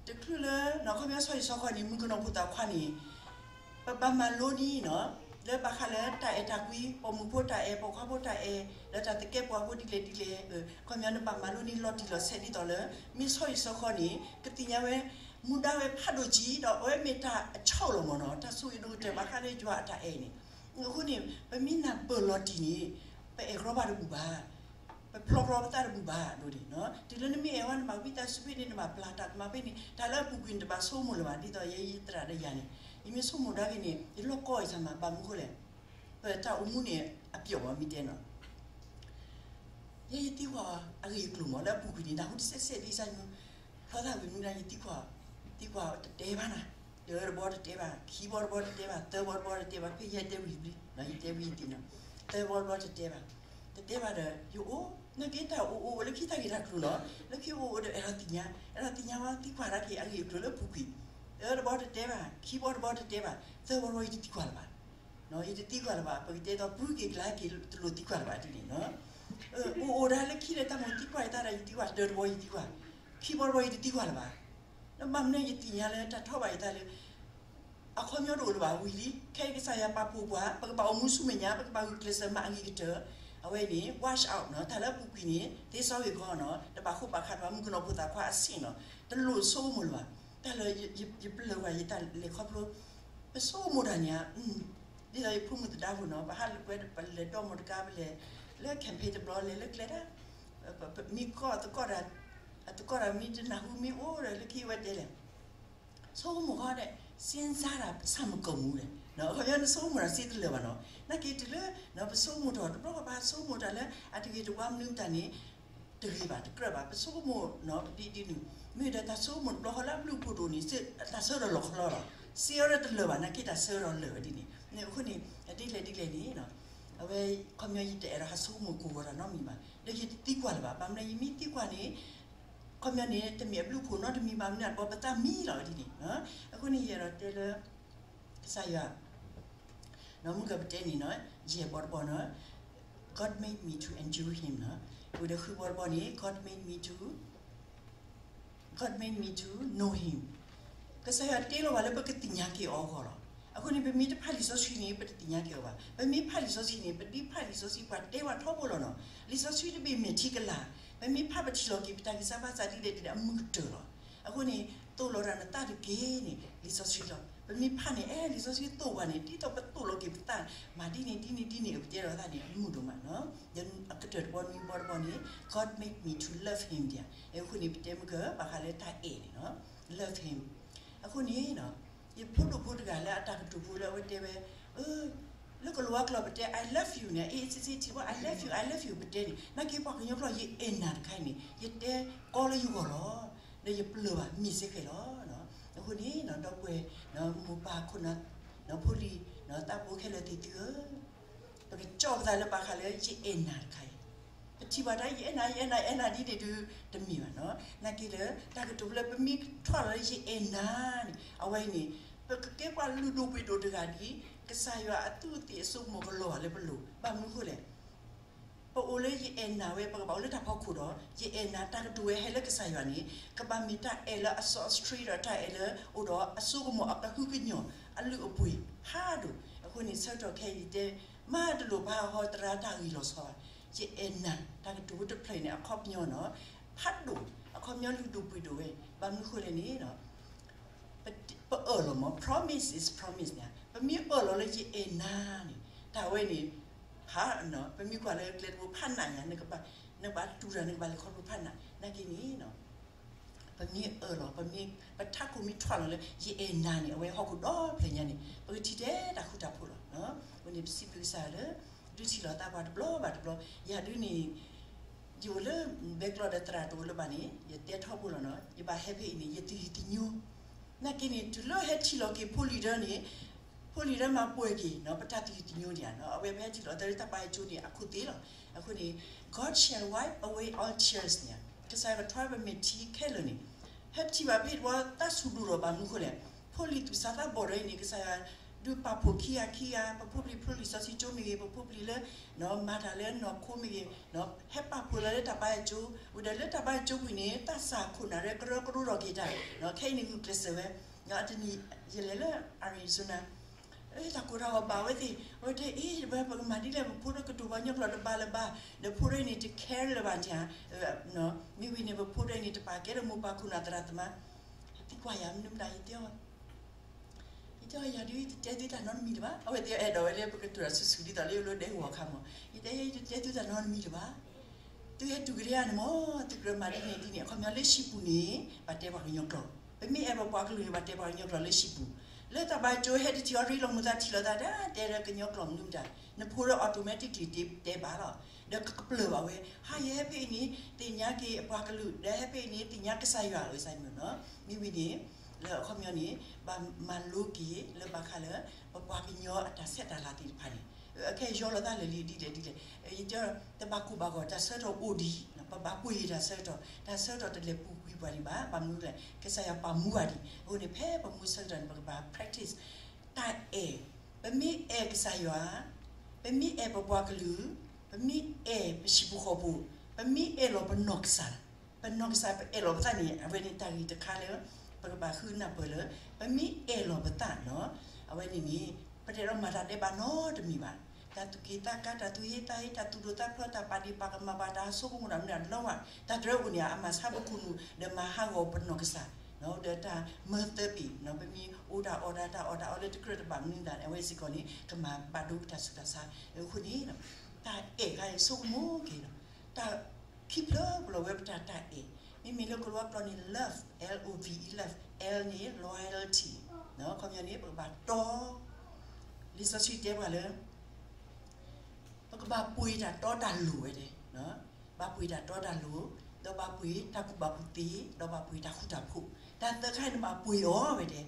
တချုးလၢ နီၢ်ခီပညီဆီဟံၣ်ဆီဃီန့ၣ် မုၣ်ကနီၤဖိသၣ်ခွါန့ၣ် ပဘၣ်မၤလိန့ၣ်နီၤ လၢဘၣ်ဃးလၢတၢ်အဲၣ်တၢ်ကွံ ပိာ်မုၣ်ဖိတၢ်အဲၣ် ပိာ်ခွါဖိတၢ်အဲၣ် လၢတၢ်သကဲးပဝးဖိဒ်လဲၣ်ဒ်လဲၣ် ခီပညီနဘၣ်မၤလိန့ၣ်လီၤတံၢ်လီၤဆဲးဒ်သိးလၢ မ့ၢ်ဆီဟံၣ်ဆီဃီန့ၣ် ကသ့ၣ်ညါဝဲ မူဒါဝဲဖးဒိၣ်ကံဒီး အဝဲမ့ၢ်တၢ်အဆိၣ်လီၤမ့ၢ်နီၤ တၢ်ဆိၣ်ဂ့ၤဒိၣ်ကတၢၢ်ဘၣ်ဃးလၢယွၤအတၢ်အဲၣ်န့ၣ် အဃိန့ၣ် ပမ့ၢ်နၢ်ပၢၢ်လီၤတံၢ်န့ၣ် ပအဲၣ်ကြီဘၣ်တဘူၣ်ဘၣ်, ပဖျီကြီပသးတဘူၣ်ဘၣ်ဒ်န့ၣ်, တုၤလၢနမ့ၢ်အဲၣ်ဝဲ နဘၣ်ဝံသးစူၤဖဲန့ၣ် နဘၣ်ပျၢ်တၢ်ကမၣ်ဖဲန့ၣ် တၢ်လၢအပူၤကွံာ်န့ၣ် တဘၣ်ဆိကမိၣ်လၢၤဘၣ် ဒ်သိးယဲယသရၣ်ဒီးယၤန့ၣ် ယမ့ၢ်ဆိကမိၣ်ဒၣ်က့ၤန့ၣ် ယလီၢ်ကီအံၤဆၣ်မး ဘၣ်မနုၤဃိလဲၣ်, ပတၢ်အိၣ်မူန့ၣ် အပျီၢ်မ့ၢ်တဲနီၤ ယဲယသံကွၢ်အဂ့ၢ်အကျိၤမး လၢအပူၤကွံာ်န့ၣ် နၢ်ဟူတစဲးစဲးဒ်အံၤ ဖျီသးဝံၤမနုၤ ယသံကွၢ်, သံကွၢ်တတဲဘၣ်နၤ, တၢတဘီတတဲဘၣ်, ခံဘီတဘီတတဲဘၣ်, သၢဘီတဘီတတဲဘၣ်, ဖဲယဲတဲဝံၤဘျီ ယတဲဝံၤယသ့ၣ်နီၤ, သၢဘီတဘီတတဲဘၣ်, တတဲဘၣ်ဒီး ယအိၣ် နာ်က့တၢ်အိၣ်အိၣ်လၢခံတၢ်ဂ့ၢ်တၢ်ကျိၤနီၤ, လၢခံအိၣ်အိၣ်ဒီးအဲၣ်ဒိးသ့ၣ်ညါ, အဲၣ်ဒိးသ့ၣ်ညါဝဲသံကွၢ်ဒၣ်က့ၤအဂ့ၢ်အကျိၤလၢအပူၤကွံာ်, တၢတဘီတတဲဘၣ်, ခံဘီတဘီတတဲဘၣ်, သၢဘီတဘီယတသံကွၢ်လၢၤဘၣ် ယတသံကွၢ်လၢၤဘၣ်, ပကတဲဒီး ပူၤက့ၤကျါက့ၤ တလိၣ်သံကွၢ်လၢၤဘၣ်ဒ်န့ၣ်နီၤ, အိၣ်အိၣ်ဒၣ်လၢခံလၢတၢ်မိၣ်သံကွၢ်ယသးဒီးယသံကွၢ်, တၢတဘီယသံကွၢ်, ခံဘီတဘီယတသံကွၢ်လၢၤဘၣ်, ဒီးဘၣ်မနုၤယသ့ၣ်ညါလၢတၢ်ထီၣ်ဘၣ်ယသးလၢ အခီပညီတအိၣ်လၢၤဘၣ်ဝံၤလံ, ခဲအံၤကစၢ်ယွၤပာ်ဖှိၣ်ပှၤ, ပကဘၣ်အိၣ်မူဆူမဲာ်ညါ, ပကဘၣ်ဂုာ်ကျဲးစၢးမၤအဂ့ၤကတၢၢ်, အဝဲန့ၣ် wash out နီၤ, တၢ်လၢအပူၤကွံာ်န့ၣ် သ့စီဂ့ၤခီနီၤ, တဘၣ်ဃိဘၣ်ဃးတဘၣ် မုၣ်ကနီၤဖိသၣ်ခွါအဆ့ၣ်နီၤ, တလိၣ်ဆိကမိၣ်လၢၤဘၣ်, တၢ်လၢယပလၢၢ်ဝဲယတၢ်လဲၤခီဖျိ, ပဆိကမိၣ်တၢ်န့ၣ် ဒ်သိးယဖိမုၣ်သဒါဖိနီၤ, ပဟးလၢပှဲၤ ပလဲၤဒီမါတကါ ပလဲၤလၢ campaign တဘျီ လဲၤလၢကျဲဒၣ်, မ့ၢ်ကီၢ်သကိးတၢ်, အသကိးတၢ်မ့ၢ်တနၢ်ဟူမ့ၢ်အိၣ်ဒီးလၢခံဝဲတဲလဲၣ်, ဆိကမိၣ်ဃီဒီး စ့စါတၢ်ဆၣ်မကမူဒီး အခီပညီနဆိကမိၣ်တၢ်စ့တလၢာ်ဘၣ်နီၤ, နာ်က့တုၤလၢ ပဆိကမိၣ်ထီၣ် တဘျီဃီပဆိကမိၣ်တၢ်လၢ အတဂ့ၤတဝါမနုၤတၢ်န့ၣ် တဂ့ၤဘၣ် တကြၢးဘၣ် ပဆိကမိၣ်နီၤ ပဒ်ဒ်နုၤ, မ့ၢ်ဒီးတၢ်ဆိကမိၣ်တဘျီဃီလၢအဘျုးအဖှိၣ်တအိၣ်န့ၣ် တၢ်ဆၢထီၣ်လီၤခီလီၤလီၤ, စ့အီၤဒီးတလၢာ်ဘၣ် နာ်က့တၢ်ဆၢထီၣ်လၢာ်ဝဲဒ်န့ၣ်, အဃိန့ၣ် ဒ်လဲၣ်ဒ်လဲၣ်န့ၣ် အဝဲ ခီပညီယတအဲၣ်ဒိးဟးဆိကမိၣ်ကိၢ်ဂီၤတၢ်နီတမံၤဘၣ်, ဒီးယတသံကွၢ်လၢၤဘၣ်, ဘၣ်မနုၤယမ့ၢ်သံကွၢ်န့ၣ် ခီပညီန့ၣ် တမ့ၢ်အဘျုးအဖှိၣ်နီတမံၤဘၣ် မနုၤအတဘီ ပသးမံလီၤဝဲဒ်န့ၣ်, အဃိန့ၣ်ယအဲၣ်ဒိးတဲလၢ ကစၢ်ယွၤ နီၢ်မုၢ်ကပတဲန့ၣ်နီၤ, ယဲၢ်ဘီတဘီနီၤ, God made me to endure him နီၤ, ဝံၤဒီးဃုဘီတဘီန့ၣ် God made me to, God made me to know him, ကစၢ်ယွၤတ့လီၤဝဲလၢပကသ့ၣ်ညါက့ၤအီၤအဂီၢ်လီၤ. အဃိန့ၣ် ပမ့ၢ်တဖးလံာ်စီဆှံန့ၣ် ပတသ့ၣ်ညါက့ၤအီၤဘၣ်, ပမ့ၢ်ဖးလံာ်စီဆှံန့ၣ် ပဒ်ဖးလံာ်စီဆှံပှၤတဲဝဲထီဘိလီၤနီၤ, လံာ်စီဆှံတဘ့ၣ်မဲာ်ထံကလၤ, ပမ့ၢ်ဖးပထံၣ်လီၤက့ၤ ပတၢ်ဂံၢ်စၢ်ဘါစၢ်ဒ်လဲၣ်ဒ်လဲၣ် အမုာ်ကတၢၢ်လီၤ. အဃိန့ၣ် သိၣ်လီၤတၢ်နသးတက့ၢ်န့ၣ် လံာ်စီဆှံလီၤ. ပမ့ၢ်ဖးန့ၣ် အဲ လံာ်စီဆှံသိၣ်ပှၤန့ၣ် ဒ်သိးပသိၣ်လီၤက့ၤပသး မၤဒ်န့ၣ်ဒ်န့ၣ်ဒ်န့ၣ် ပတဲလီၤသးန့ၣ် မုာ်ဒိၣ်မးနီၤ. ဒီးအကတၢၢ်တဘီနွံဘီတဘီန့ၣ် God make me to love him ဒံး. အဃိန့ၣ် ပတဲမုၢ်ကၢ ဘၣ်ဃးလၢတၢ်အဲၣ်န့ၣ်နီၤ love him. အဃိန့ၣ် ယဖိဒိၣ်ဖိတဂၤလၢအတၢ်ကတိၤဖိလၢအဝဲတဲဝဲ လၢကလံးဝါကျိာ်ပတဲ I love you န့ၣ် အ့ၣ် စ့စ့ထံဘီ I love you, I love you ပတဲန့ၣ် နာ်က့ပှၤကညီကျိာ် ယအဲၣ်နၤတခါအံၤန့ၣ် ယတဲကီလၢယဂီၢ်လီၤ. ဒီးယပျၢၤဘၣ် မ့ၢ်စ့ၢ်ကီးလီၤ. အဃိန့ၣ် ဒီပုၢ်ဝဲၢ် မိၢ်ပၢ်ခိၣ်နၢ် ဖိလံၤ သးဖိခဲလၢာ်သ့ၣ်သုဧၢ, ပကကၠီၣ်ပသးလၢဘၣ်ဃးလၢယအဲၣ်နၤတခါအံၤ, ပထံၣ်ဘၣ်တၢ် ယအဲၣ်နၤ ယအဲၣ်နၤ ယအဲၣ်နၤဒ်န့ၣ်ဒုး တမ့ၢ်ဘၣ်နီၤ. နာ်က့လၢ တၢ်ကတိၤလၢပမ့ၢ်ထွဲလီၤလၢယအဲၣ်နၤန့ၣ် အဝဲအံၤန့ၣ် ပကကဲပှၤလုၢ်ဒိၣ်ပှ့ၤဒိၣ်တဂၤဒ် ကစၢ်ယွၤအသူးအသ့ၣ်အစိကမီၤကလီၤဘၣ်လၢပလိၤ ဘၣ်မနုၤအဃိလဲၣ် ပအိၣ်လၢယအဲၣ်နၤဝဲ ပကဘၣ်အိၣ်လၢတၢ်ဖီခိၣ်ဒီး ယအဲၣ်နၤတၢ်ကတိၤဝဲဟဲလၢကစၢ်ယွၤန့ၣ် ကဘၣ်မ့ၢ်တၢ်အဲၣ်လၢအစီအဆှံဒီးတၢ်အဲၣ်လၢအိၣ်ဒီးအစိကမီၤ အကဟုကညီၢ် အလုၢ်အပှ့ၤဖးဒိၣ်. အဃိန့ၣ် ဆၢကတီၢ်ခဲအံၤယတဲ မ့ၢ်တလိၣ်ပဟးဟီသရၣ်တၢ်ဂ့ၢ်လီၤဆီဘၣ်. ယအဲၣ်နၤတၢ်ကတိၤတဖျၢၣ်အံၤန့ၣ် အခီပညီနီၤ ဖးဒိၣ် အခီပညီလုၢ်ဒိၣ်ပှ့ၤဒိၣ်ဝဲ ဘၣ်မနုၤအဃိလဲၣ်န့ၣ် ပအၢၣ်လီၤမး promise is promise န့ၣ် ပမ့ၢ်အၢၣ်လီၤလၢယအဲၣ်နၤန့ၣ် တၢ်ဝဲန့ၣ် ဖး ပမ့ၢ်ကွၢ်လၢကျဲတဘိဖးနးညါ နကဘၣ်တူၢ်တၢ် နကဘၣ်လဲၤခီဖျိဖးနး နာ်က့န့ၣ် ပမ့ၢ်အၢၣ်လီၤ ပမ့ၢ် ပထးခိၣ်မ့ၢ်ထွဲလီၤလၢ ယအဲၣ်နၤန့ၣ် အဝဲဟီၣ်ခိၣ်ဒီဖျၢၣ်ညါန့ၣ် ပကထံၣ်ထဲတၢ်ဃူတၢ်ဖိးလီၤ. အဃိန့ၣ် ပစံးဘျုးကစၢ်ယွၤလၢ ဒုးထံၣ်လီၤသးပှၤတဘျီဘၣ်တဘျီ ယၤဒုးန့ၣ် ယအိၣ်လၢဘဲကျီဒီးသရၣ်တအိၣ်လၢၤဘၣ်န့ၣ် ယတဲထီဘိလီၤနီၤ ယဘၣ်ဟဲဖဲအံၤန့ၣ် ယသယုၢ်သညိ နာ်က့န့ၣ် တုၤလၢဟဲထံၣ်လီၤက့ၤဖိလံၤဒၢန့ၣ် ဖိလံၤဒၢမၤပှဲၤက့ၤနီၤ ပတၢ်သယုၢ်သညိဒံးဧါနီၤ အဝဲပဟဲထံၣ်လီၤတၢ်လၢတၢ်ပာ်ဂဲၤကၠိန့ၣ် အခိၣ်သ့လီၤ. အဃိန့ၣ် God shall wipe away all tears န့ၣ် ကစၢ်ယွၤကထွါပမဲာ်ထံခဲလၢာ်န့ၣ် ဟဲထံၣ်ဘၣ်ဖဲတဘျီသးဆူၣ်ဒိၣ်ထီၣ်ဘၣ်မနုၤအဃိလဲၣ် ဖိလံၤသူၣ်စၢ်သးဘီၣ်ဒီးအံၤန့ၣ် ကစၢ်ယွၤ ဒုးပာ်ဖှိၣ်ခံဂၤခံဂၤ ပဖိပလံၤဖိလံၤစီဆှံကၠိမ့ၢ်ဂ့ၤ ပဖိပလံၤလၢ မၤတၢ်လၢနီၢ်ခိမ့ၢ်ဂ့ၤ ဟဲပာ်ဖှိၣ်လီၤလၢတၢ်ပာ်ဂဲၤကၠိ ဝံၤဒီးလၢတၢ်ပာ်ဂဲၤကၠိကွံာ်န့ၣ် တၢ်စၢ်ခိၣ်နၢ်ရဲကရၢကရိထီၣ်က့ၤတၢ် ခဲအံၤန့ၣ်ဂုာ်ကျဲးစၢးဝဲ အတနံၤ ယလဲၤလၢ Arizona တၢ်ကိၢ်တၢ်ဂီၤဘၣ်ဝဲသ့ၣ် အဝဲတဲအံၤ ပကမၤဒ်လဲၣ် ပဖိဒိၣ်ကတိၤပှၤကညီကျိာ်တဘၣ်လၢၤဘၣ် ဒီးဖိဒိၣ်အံၤန့ၣ် တ care လၢၤဘၣ်န့ၣ် မ့ၢ်ဝံၤန့ၣ် ပဖိဒိၣ်အံၤန့ၣ် တပာ်ကဲဒီးမိၢ်ပၢ်ခိၣ်နၢ်သရၣ်သမါ သံကွၢ်ယၤမနုၤမတၤ ယတဲအီၤ ယတဲအီၤ ယၤဒုး တတဲသုတၢ်နီတမံၤလၢၤဘၣ်. အဝဲသ့ၣ်အဲၣ်ဒိးဝဲလၢပကတိၤတၢ်ဆူၣ်ဆူၣ်ဒ်သိးလၢယအိၣ်လၢဒဲကဝီၤအခါမး ယတဲယၤ တတဲသုတၢ်နီတမံၤလၢၤဘၣ်. သုဟဲတုၤကဒဲဧါန့ၣ်မး သုကြၢးမၤဒ်န့ၣ်ဒ်န့ၣ် အခီပညီလၢဟံၣ်ပူၤန့ၣ် ဘၣ်တဲပှၤကညီကျိာ် ပမ့ၢ်အဲၣ်ပပှၤကလုာ်န့ၣ် ဘၣ်တဲပှၤကညီကျိာ်လၢဟံၣ်ပူၤ လၢတၢ်ဘါကၠိဟဲတထံၣ်အီၤ ရ့လိာ်မုာ်သးထံၣ်လိာ်သး တၢ်တဲလၢကညီကျိာ်မနုၤမတၤ နဖိဒီး automatically တဲဘၣ်လီၤ. ဒီးကကပျၢ်ဘၣ်ဝဲ ဟါ ယဟဲဖဲအံၤန့ၣ် သ့ၣ်ညါက့ၤအပှၤကလုာ် ဒီးဟဲဖဲအံၤန့ၣ် သ့ၣ်ညါကစၢ်ယွၤအၢ စၢ်မုၢ်နီၤ မ့ၢ်ဝံၤန့ၣ် လၢအခီပညီန့ၣ် ဘၣ်မၤလိက့ၤလၢဘၣ်ဃးလၢ ပပှၤကညီအတၢ်ဆဲးတၢ်လၤသ့ၣ်တဖၣ်န့ၣ် အခဲအံၤယီလီၤသးလၢာ်လံ ဒ်လဲၣ်ဒ်လဲၣ် ယတဲ တဘၣ်ကိၢ်ဘၣ်ဂီၤ တၢ်ဆၢကတီၢ်အိၣ်ဒံး ပဘၣ်ပှ့ၤတၢ်ဆၢကတီၢ် တၢ်ဆၢကတီၢ်တလဲၤပူၤကွံာ်ပှၤဒံးဘၣ် ဘၣ်မနုၤလဲၣ် ကစၢ်ယွၤပာ်မူဘၣ်ဒံး အဃိန့ၣ် ဖဲပမူဆၢကတီၢ်န့ၣ် ပကဘၣ် practice တၢ်အဲၣ် ပမ့ၢ်အဲၣ်ကစၢ်ယွၤ ပမ့ၢ်အဲၣ်ပပှၤကလုာ် ပမ့ၢ်အဲၣ်ပဟံၣ်ဖိဃီဖိ ပမ့ၢ်အဲၣ်လီၤပနီၢ်ကစၢ် ပနီၢ်ကစၢ်ပအဲၣ်လီၤပသးန့ၣ် အဝဲန့ၣ်တၢ်ဂ့ၢ်တခါလၢ ပကဘၣ်ဃုနၢ်ပၢၢ်လၢ ပမ့ၢ်အဲၣ်လီၤပသးနီၤ အဝဲန့ၣ်န့ၣ် ပတအဲၣ်ဒိးမၤတၢ်ဒဲးဘးနီတမံၤဘၣ်. တၢ်သူၣ်က့ၣ်သးကါ တၢ်သူၣ်ဟ့သးဟ့ တၢ်သူၣ်ဒိၣ်သးဖျိး တၢ်ပာ်ဒ့ၣ်ပာ်ကမၣ်ဘၣ် တၢ်ဆိကမိၣ်တၢ်မနုၤတၢ်လီၤဝဲ တၢ်တရၢအိၣ်န့ၣ် အမၤဆါပခိၣ်နူာ် ဒီးမၤဟးဂီၤပနီၢ်ကစၢ် ဒီးတၢ်မၢသၢပ့ၤ ပမ့ၢ်အိၣ်တၢ်အီၣ်တၢ် တၢ်အီၣ်တၢ်အီလၢတကြၢးတဘၣ်မနုၤဒၣ်န့ၣ် အဝဲစ့ၢ်ကီးန့ၣ် ကမၤဘၣ်ဒိပတၢ်ဆူးတၢ်ဆါ အဃိန့ၣ် တၢ်အဲၣ်ခါအံၤဆိကမိၣ်က့ၤလီၤ တၢ်ခံဖျၢၣ်ပလီၢ်ဝဲပတၢ်တၢ်အဲၣ် မ့မ့ၢ်လၢကလံးဝါကျိာ်န့ၣ် love, L O V E, love, L န့ၣ် loyalty အခီပညီန့ၣ် ပကဘၣ်တီ လံာ်စီဆှံတဲပှၤလၢ ပကဘၣ်ပှ့ၤတၢ်တီတၢ်လိၤဝဲဒၣ် ဘၣ်ပှ့ၤတၢ်တီတၢ်လိၤ ဒီးဘၣ်ပှ့ၤတၢ်ကူၣ်ဘၣ်ကူၣ်သ့ ဒီးဘၣ်ပှ့ၤတၢ်ဃူတၢ်ဖိး တၢ်သၢခါအံၤနဘၣ်ပှ့ၤအီၤဝဲဒၣ်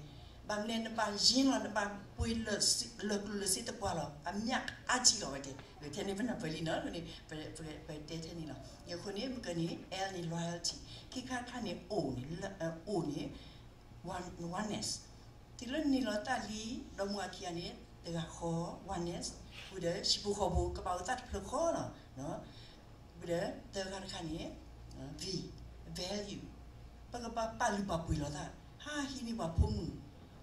ဘၣ်မနုၤလဲၣ် နဘၣ်ယ့လီၤ နဘၣ်ပှ့ၤလၢာ်ကျိၤလၢာ်စ့တပှၢ်လီၤ အမျးအါထံလီၤဝဲဒၣ် ထဲန့ၣ်ပနၢ်ပၢၢ်လံနီၤ ပတဲထဲန့ၣ်လီၤ အဃိန့ၣ် မ့ၢ်ကန့ၣ် L န့ၣ် loyalty ခံခါတခါန့ၣ် O န့ၣ် O န့ၣ် oneness တုၤလၢန့ၢ်လီၤသးလံ ဒီမါဝၤခံဂၤန့ၣ် တဂၤဃီ oneness ဝံၤဒီး ဟံၣ်ဖိဃီဖိ ကဘၣ်အိၣ်သးတဖျၢၣ်ဃီလီၤ ဝံၤဒီး သၢဂၤတခါန့ၣ် V, value ပကဘၣ်ပာ်လုၢ်ပာ်ပှ့ၤလီၤသး ဟးဟံးန့ၢ်ပှၤဖိမုၣ်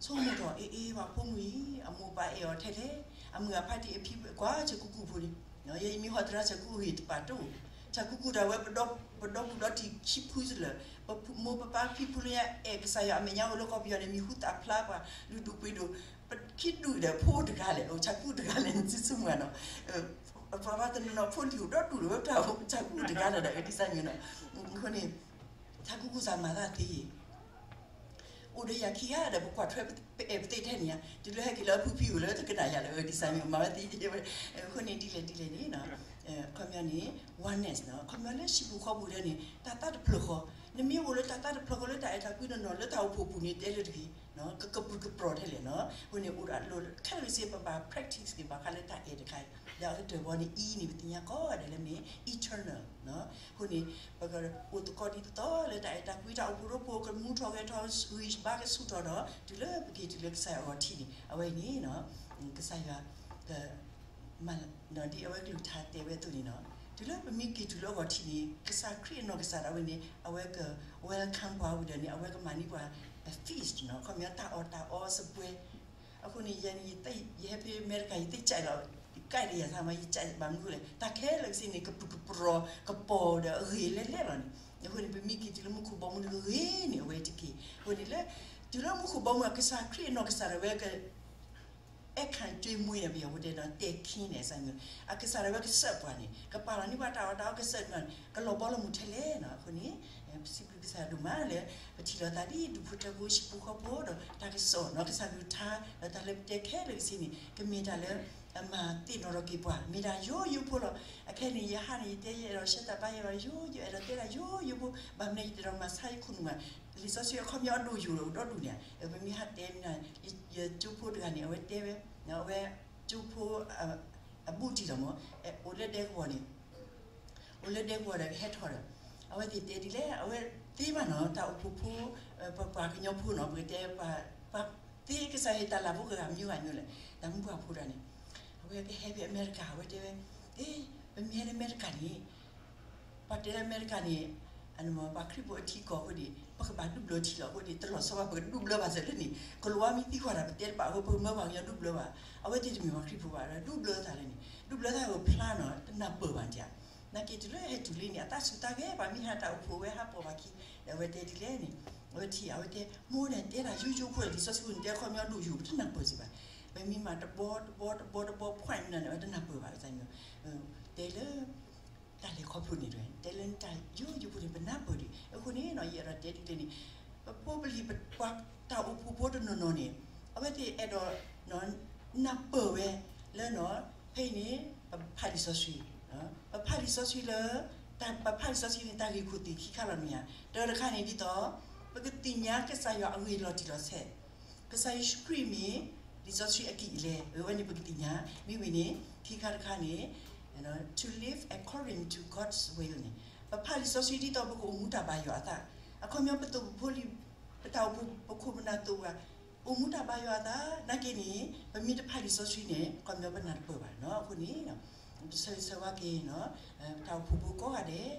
ဆိကမိၣ်ထီၣ် အ့ အ့ ပှၤဖိမုၣ်အံၤ အမိၢ်ပၢ်အဲၣ်အီၤထဲလဲၣ် အမုၢ်အဖါတံၢ်အဖံကွၢ်ဆၢကူၣ်ကူၣ်ဖိန့ၣ် ယဲယမ့ၢ်ဟီသရၣ်ဆၢကူၣ်ဟ့ၣ်တပာ်တိၢ် ဆၢကူၣ်ကူၣ်တၢ်ဝဲပဒီ ပဒီပုၢ်ဒီတံၤခံဖုလၢာ်, ပမိၢ်ပပၢ်ဖံဖုလၢညါ အဲၣ်ကစၢ်ယွၤအမဲာ်ညါအိၣ်လၢကီၢ်ပယီၤန့ၣ် မံၤဟူသၣ်ဖျါပှၤ လုၢ်ဒိၣ်ပှ့ၤဒိၣ်, ပခံဒူၣ်ဒီးဖိတဂၤလဲၣ်, အိၣ်ဆၣ်ကူၣ်တဂၤလဲၣ် နစုမုၢ်နီၤ, ပှၤဘၣ်တနီၤနီၤဖိလံၤအိၣ်ဒီဒူၣ်ဒီး ဝဲပတၢ်အိၣ်ဆၣ်ကူၣ်တဂၤလီၤဒီး အဒ်စၢ်မုၢ်နီၤ, အဃိန့ၣ် ဆၣ်ကူၣ်ကူၣ်စးမၤသးသ့ အိၣ်ဒီးယၤခံဂၤဒီး ပကွၢ်ထွဲပအဲၣ်ပသ့ထဲန့ၣ်ဧါ, တုၤလၢဟဲက့ၤလၢအဖုဖံအိၣ်လၢတကနၣ်ယၤလၢ ဒ်စၢ်မုၢ်မၤဝဲသ့ဝဲ, အဃိန့ၣ်ဒ်လဲၣ်ဒ်လဲၣ်န့ၣ်, ခီပညီန့ၣ် oneness နီၤ, ခီပညီလၢဟံၣ်ပူၤဃီပူၤဒီးန့ၣ် တၢ်သးတဖျၢၣ်ဃီ, နမ့ၢ်အိၣ်လၢတၢ်သးတဖျၢၣ်ဃီလၢတၢ်အဲၣ်တၢ်ကွံနီၢ်နီၢ်လၢတၢ်အိၣ်ဖှိၣ်ပူၤန့ၣ် တဲလၢတဂ့ၤ, ကကပြုၢ်ကပြီၤထဲလဲၣ်နီၤ, အဃိန့ၣ်အိၣ်ဒီးအလိၣ်ခဲလၢာ်စ့ၢ် ပဘၣ် practice က့ၤဘၣ်ဃးလၢတၢ်အဲၣ်တခါ, ဒီးအကတၢၢ်ဘီန့ၣ် E န့ၣ် ပသ့ၣ်ညါကိးဂၤဒဲးလၢမ့ၢ် eternal နီၤ, အဃိန့ၣ် ပကအိၣ်သကိးဒ်သိးသိးလၢတၢ်အဲၣ်တၢ်ကွံတၢ်အိၣ်ဖှိၣ်ရိဖှိၣ် ကမူထီၣ်ဂဲၤထီၣ် ဂံၢ်ဘါကဆူၣ်ထီၣ်ဒီး တုၤလၢပက့ၤတုၤလၢကစၢ်ယွၤအဂီၢ်ထံးန့ၣ် အဝဲအံၤန့ၣ် ကစၢ်ယွၤ ကမၤ ဒ်အဝဲကလုၢ်ကထါတဲဝဲအသိးန့ၣ်နီၤ, တုၤလၢပမ့ၢ်က့ၤတုၤလၢအဂီၢ်ထံးန့ၣ် ကစၢ်ခရံာ်အနီၢ်ကစၢ်ဒၣ်ဝဲန့ၣ် အဝဲက welcome ပှၤဝံၤဒီးန့ၣ် အဝဲကမၤန့ၢ်ပှၤ feast နီၤ, ခီပညီတၢ်အီၣ်တၢ်အီစပွဲ အဃိန့ၣ် ယဲန့ၣ် ယဟဲဖဲအမဲရကၤ ယသ့ၣ်ကၠဲးလီၤ, ကဲဒီးယၤသးမး ယကၠဲးဘၣ်မနုၤလဲၣ် တၢ်ခဲလၢာ်ကစ့န့ၣ် ကပြုၢ်ကပြီၤ ကပီၤဒီးအဂ့ၤလဲၢ်လဲၢ်လီၤန့ၣ်, အဃိန့ၣ် ပမ့ၢ်က့ၤတုၤလၢမူခိၣ်ဘီမုၢ်န့ၣ် ကဂ့ၤန့ၣ် အဝဲတက့ၢ်, အဃိန့ၣ်လၢ တုၤလၢမူခိၣ်ဘီမုၢ် ကစၢ်ခရံာ်အနီၢ်ကစၢ်ဒၣ်ဝဲက အဲၣ်ခၣ်ကၠွ့မှ့ဒီး ပယီၤဖိတဲဒီး တဲခ့န့ၣ် အစၢ်မုၢ် အကစၢ်ဒၣ်ဝဲကစၢၢ်ပှၤန့ၣ် ကပာ်လီၤန့ၢ်ပှၤတၢ်အီၣ်တၢ်အီကစၢၢ်န့ၣ် ကလီၤဘီလီၤမုၢ်ထဲလဲၣ်နီၤ, အဃိန့ၣ် ပစံးဘျုးကစၢ်ယွၤဒိၣ်မးလၢ ပထံၣ်လိာ်သးဒ်ဒူၣ်ဖိထၢဖိဟံၣ်ဖိဃီဖိဒီး တၢ်ကစီၣ်နီၤ ကစၢ်ကလုၢ်ကထါ ဒီးတၢ်လၢပတဲခဲလၢာ်ကစ့န့ၣ် ကမ့ၢ်တၢ်လၢ အမၤသ့ၣ်နီၣ်ထီၣ်က့ၤပှၤ မ့ၢ်တၢ်ယိယိဖိလီၤ. အခဲအံၤန့ၣ် ယဟးန့ၣ် ယတဲယအဲၣ်ဒိးရှဲတၢ်ဘါယဲၢ်ဘၣ်ယိယိ အဲၣ်ဒိးတဲတၢ်ယိယိဖိ ဘၣ်မနုၤယတအဲၣ်ဒိးမၤဆါယခိၣ်နူာ်ဘၣ်. လံာ်စီဆှံအခီပညီအဒိၣ်ယိာ်လီၤဒီဒူၣ်န့ၣ် ပမ့ၢ်ဟးတဲမနုၤ ယကၠိဖိတဂၤန့ၣ် အဝဲတဲဝဲ အဝဲကၠိဖိ အဘူးတံၢ်လီၤမး အိၣ်လၢဒဲကဝီၤန့ၣ် အိၣ်လၢဒဲကဝီၤဒီးကဟဲထီၣ်ဒီး အဝဲသ့ၣ်တဲဒ်လဲၣ် အဝဲသ့ဘၣ်နီၤ တၢ်အိၣ်ဖှိၣ်ဖိ ပပှၤကညီဖိနီၤ ပကတဲ ပှၤသ့ကစၢ်ဟ့ၣ်တၢ်လၤဖိကဂၤမနုၤဂၤမနုၤလဲၣ် တၢ်မုၢ်ပှၢ်ဖိတဂၤန့ၣ် အဝဲကဟဲဖဲအမဲရကၤ အဝဲတဲဝဲ အ့ ပမ့ၢ်ဟဲလၢအမဲရကၤန့ၣ် ပှၤတဲလၢအမဲရကၤန့ၣ် ပှၤခရံာ်ဖိအထံကီၢ်အဃိန့ၣ် ပကဘၣ်ဒူၣ်ဘျၢထံလီၤအဃိန့ၣ် တလီၤဆီဘၣ် ပကဒူၣ်ဘျၢဘၣ်စၢၤလၢန့ၣ် ကလီၤဝါမ့ၢ်သံကွၢ်တၢ် ပတဲတဘၣ်အဃိ ပကမၢပှၤကညီဒူၣ်ဘျၢဘၣ်. အဝဲသ့ၣ်တမ့ၢ်ပှၤခရံာ်ဖိဘၣ် ဒူၣ်ဘျၢသးလၢန့ၣ် ဒူၣ်ဘျၢသးဂီၤဖျါနီၤ တနၢ်ပၢၢ်ဘၣ်တၢ် နာ်က့တုၤလၢဟဲတုၤလံန့ၣ် အသးစူၤသးဂဲၤ ပှၤမ့ၢ်ဟးတၢ်အိၣ်ဖှိၣ်ဝဲဟးပိာ်ဘၣ်ခံ ဒီးအဝဲတဲဒ်လဲၣ်န့ၣ် အဝဲထံၣ် အဝဲတဲ မိၢ်ဒီးတဲတၢ်ယိယိဖိ လံာ်စီဆှံန့ၣ် တဲခီပညီဒိၣ်ယိာ် ပတနၢ်ပၢၢ်စ့ၢ်ဘၣ်. ပမ့ၢ်မၤတဘီတဘီတဘီတဘီ point မနုၤန့ၣ် အဝဲတနၢ်ပၢၢ်ဘၣ် တဲလၢ တၢ်လဲၤခီဖျိန့ၣ် တဲလၢတၢ်ယိယိဖိန့ၣ် ပနၢ်ပၢၢ်ဒံး အဃိန့ၣ် ယအဲၣ်ဒိးတဲဒ်လဲၣ်န့ၣ် ပဖိပလံၤ ပှၤတၢ်အိၣ်ဖှိၣ်ဖိတနီၤနီၤန့ၣ် အဝဲသ့ၣ်အဲၣ်ဒိး နၢ်ပၢၢ်ဝဲလၢ ဖဲအံၤန့ၣ် ပဖးလံာ်စီဆှံ ပဖးလံာ်စီဆှံလၢ ပဖးလံာ်စီဆှံန့ၣ် တၢ်ဂ့ၢ်ခိၣ်သ့ၣ်ခံခါလီၤမ့ၢ်ဧါ. တၢ်တခါန့ၣ်ဒ်သိး ပကသ့ၣ်ညါကစၢ်ယွၤအဂ့ၢ်လီၤတံၢ်လီၤဆဲး ကစၢ်ယ့ၣ်ၡူးခရံာ်မ့ၢ် လံာ်စီဆှံအကံၢ်အလဲ အဝဲန့ၣ်ပကသ့ၣ်ညါ မ့ၢ်ဝံၤန့ၣ် ခံခါတခါန့ၣ် to live according to God's will န့ၣ် ပဖးလံာ်စီဆှံဒ်သိးပကအိၣ်မူတၢ်ဘၣ်ယွၤအသး အခီပညီပသိၣ်ပဖိလံၤ ပတၢ်အိၣ်ဖှိၣ်ပခိၣ်ပနၢ်သိၣ်ဝဲ အိၣ်မူတၢ်ဘၣ်ယွၤအသး နာ်က့န့ၣ် ပမ့ၢ်တဖးလံာ်စီဆှံန့ၣ် အခီပညီပနၢ်တပၢၢ်ဘၣ်နီၤ အဃိန့ၣ် ပဆၢဂ့ၤဆၢဝါက့ၤ ပတၢ်အိၣ်ဖှိၣ်ဖိကိးဂၤဒဲး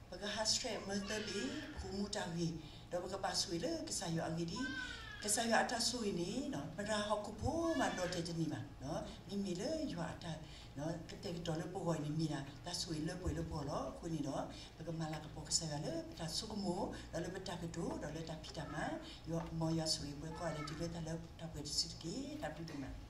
ပကဟးဆှဲးမၢသၢဘ့ၣ် ပကအိၣ်မူတၢ်ဂ့ၤ ဒီးပကဘၣ်ဆိၣ်ဂ့ၤလၢကစၢ်ယွၤအဂ့ၢ်ဒ်အံၤ ကစၢ်ယွၤအတၢ်ဆိၣ်ဂ့ၤန့ၣ် မတၤဟီၣ်ခိၣ်ဖိမးဒီးတဲာ်တန့ၢ်ဘၣ် မ့မ့ၢ်လၢယွၤအတၢ် ကတဲာ်ကတီၤလၢပဂီၢ်အံၤန့ၣ်မ့ၢ်ဒၣ် တၢ်ဆိၣ်ဂ့ၤလၢပှဲၤလၢပဂီၢ်လီၤ. အဃိန့ၣ်ဒီး ပကမၤလၤကပီၤကစၢ်ယွၤလၢပတၢ်ဆိကမိၣ် ဒီးလၢပတၢ်ကတိၤ ဒီးလၢတၢ်ဖံးတၢ်မၤ မ်ယွၤဆိၣ်ဂ့ၤပှၤကိးဂၤဒဲး တုၤလၢတၢ်လၢတၢ်ပှဲၤတစုတက့ၢ်. တၢ်ဘျုးဒိၣ်မး.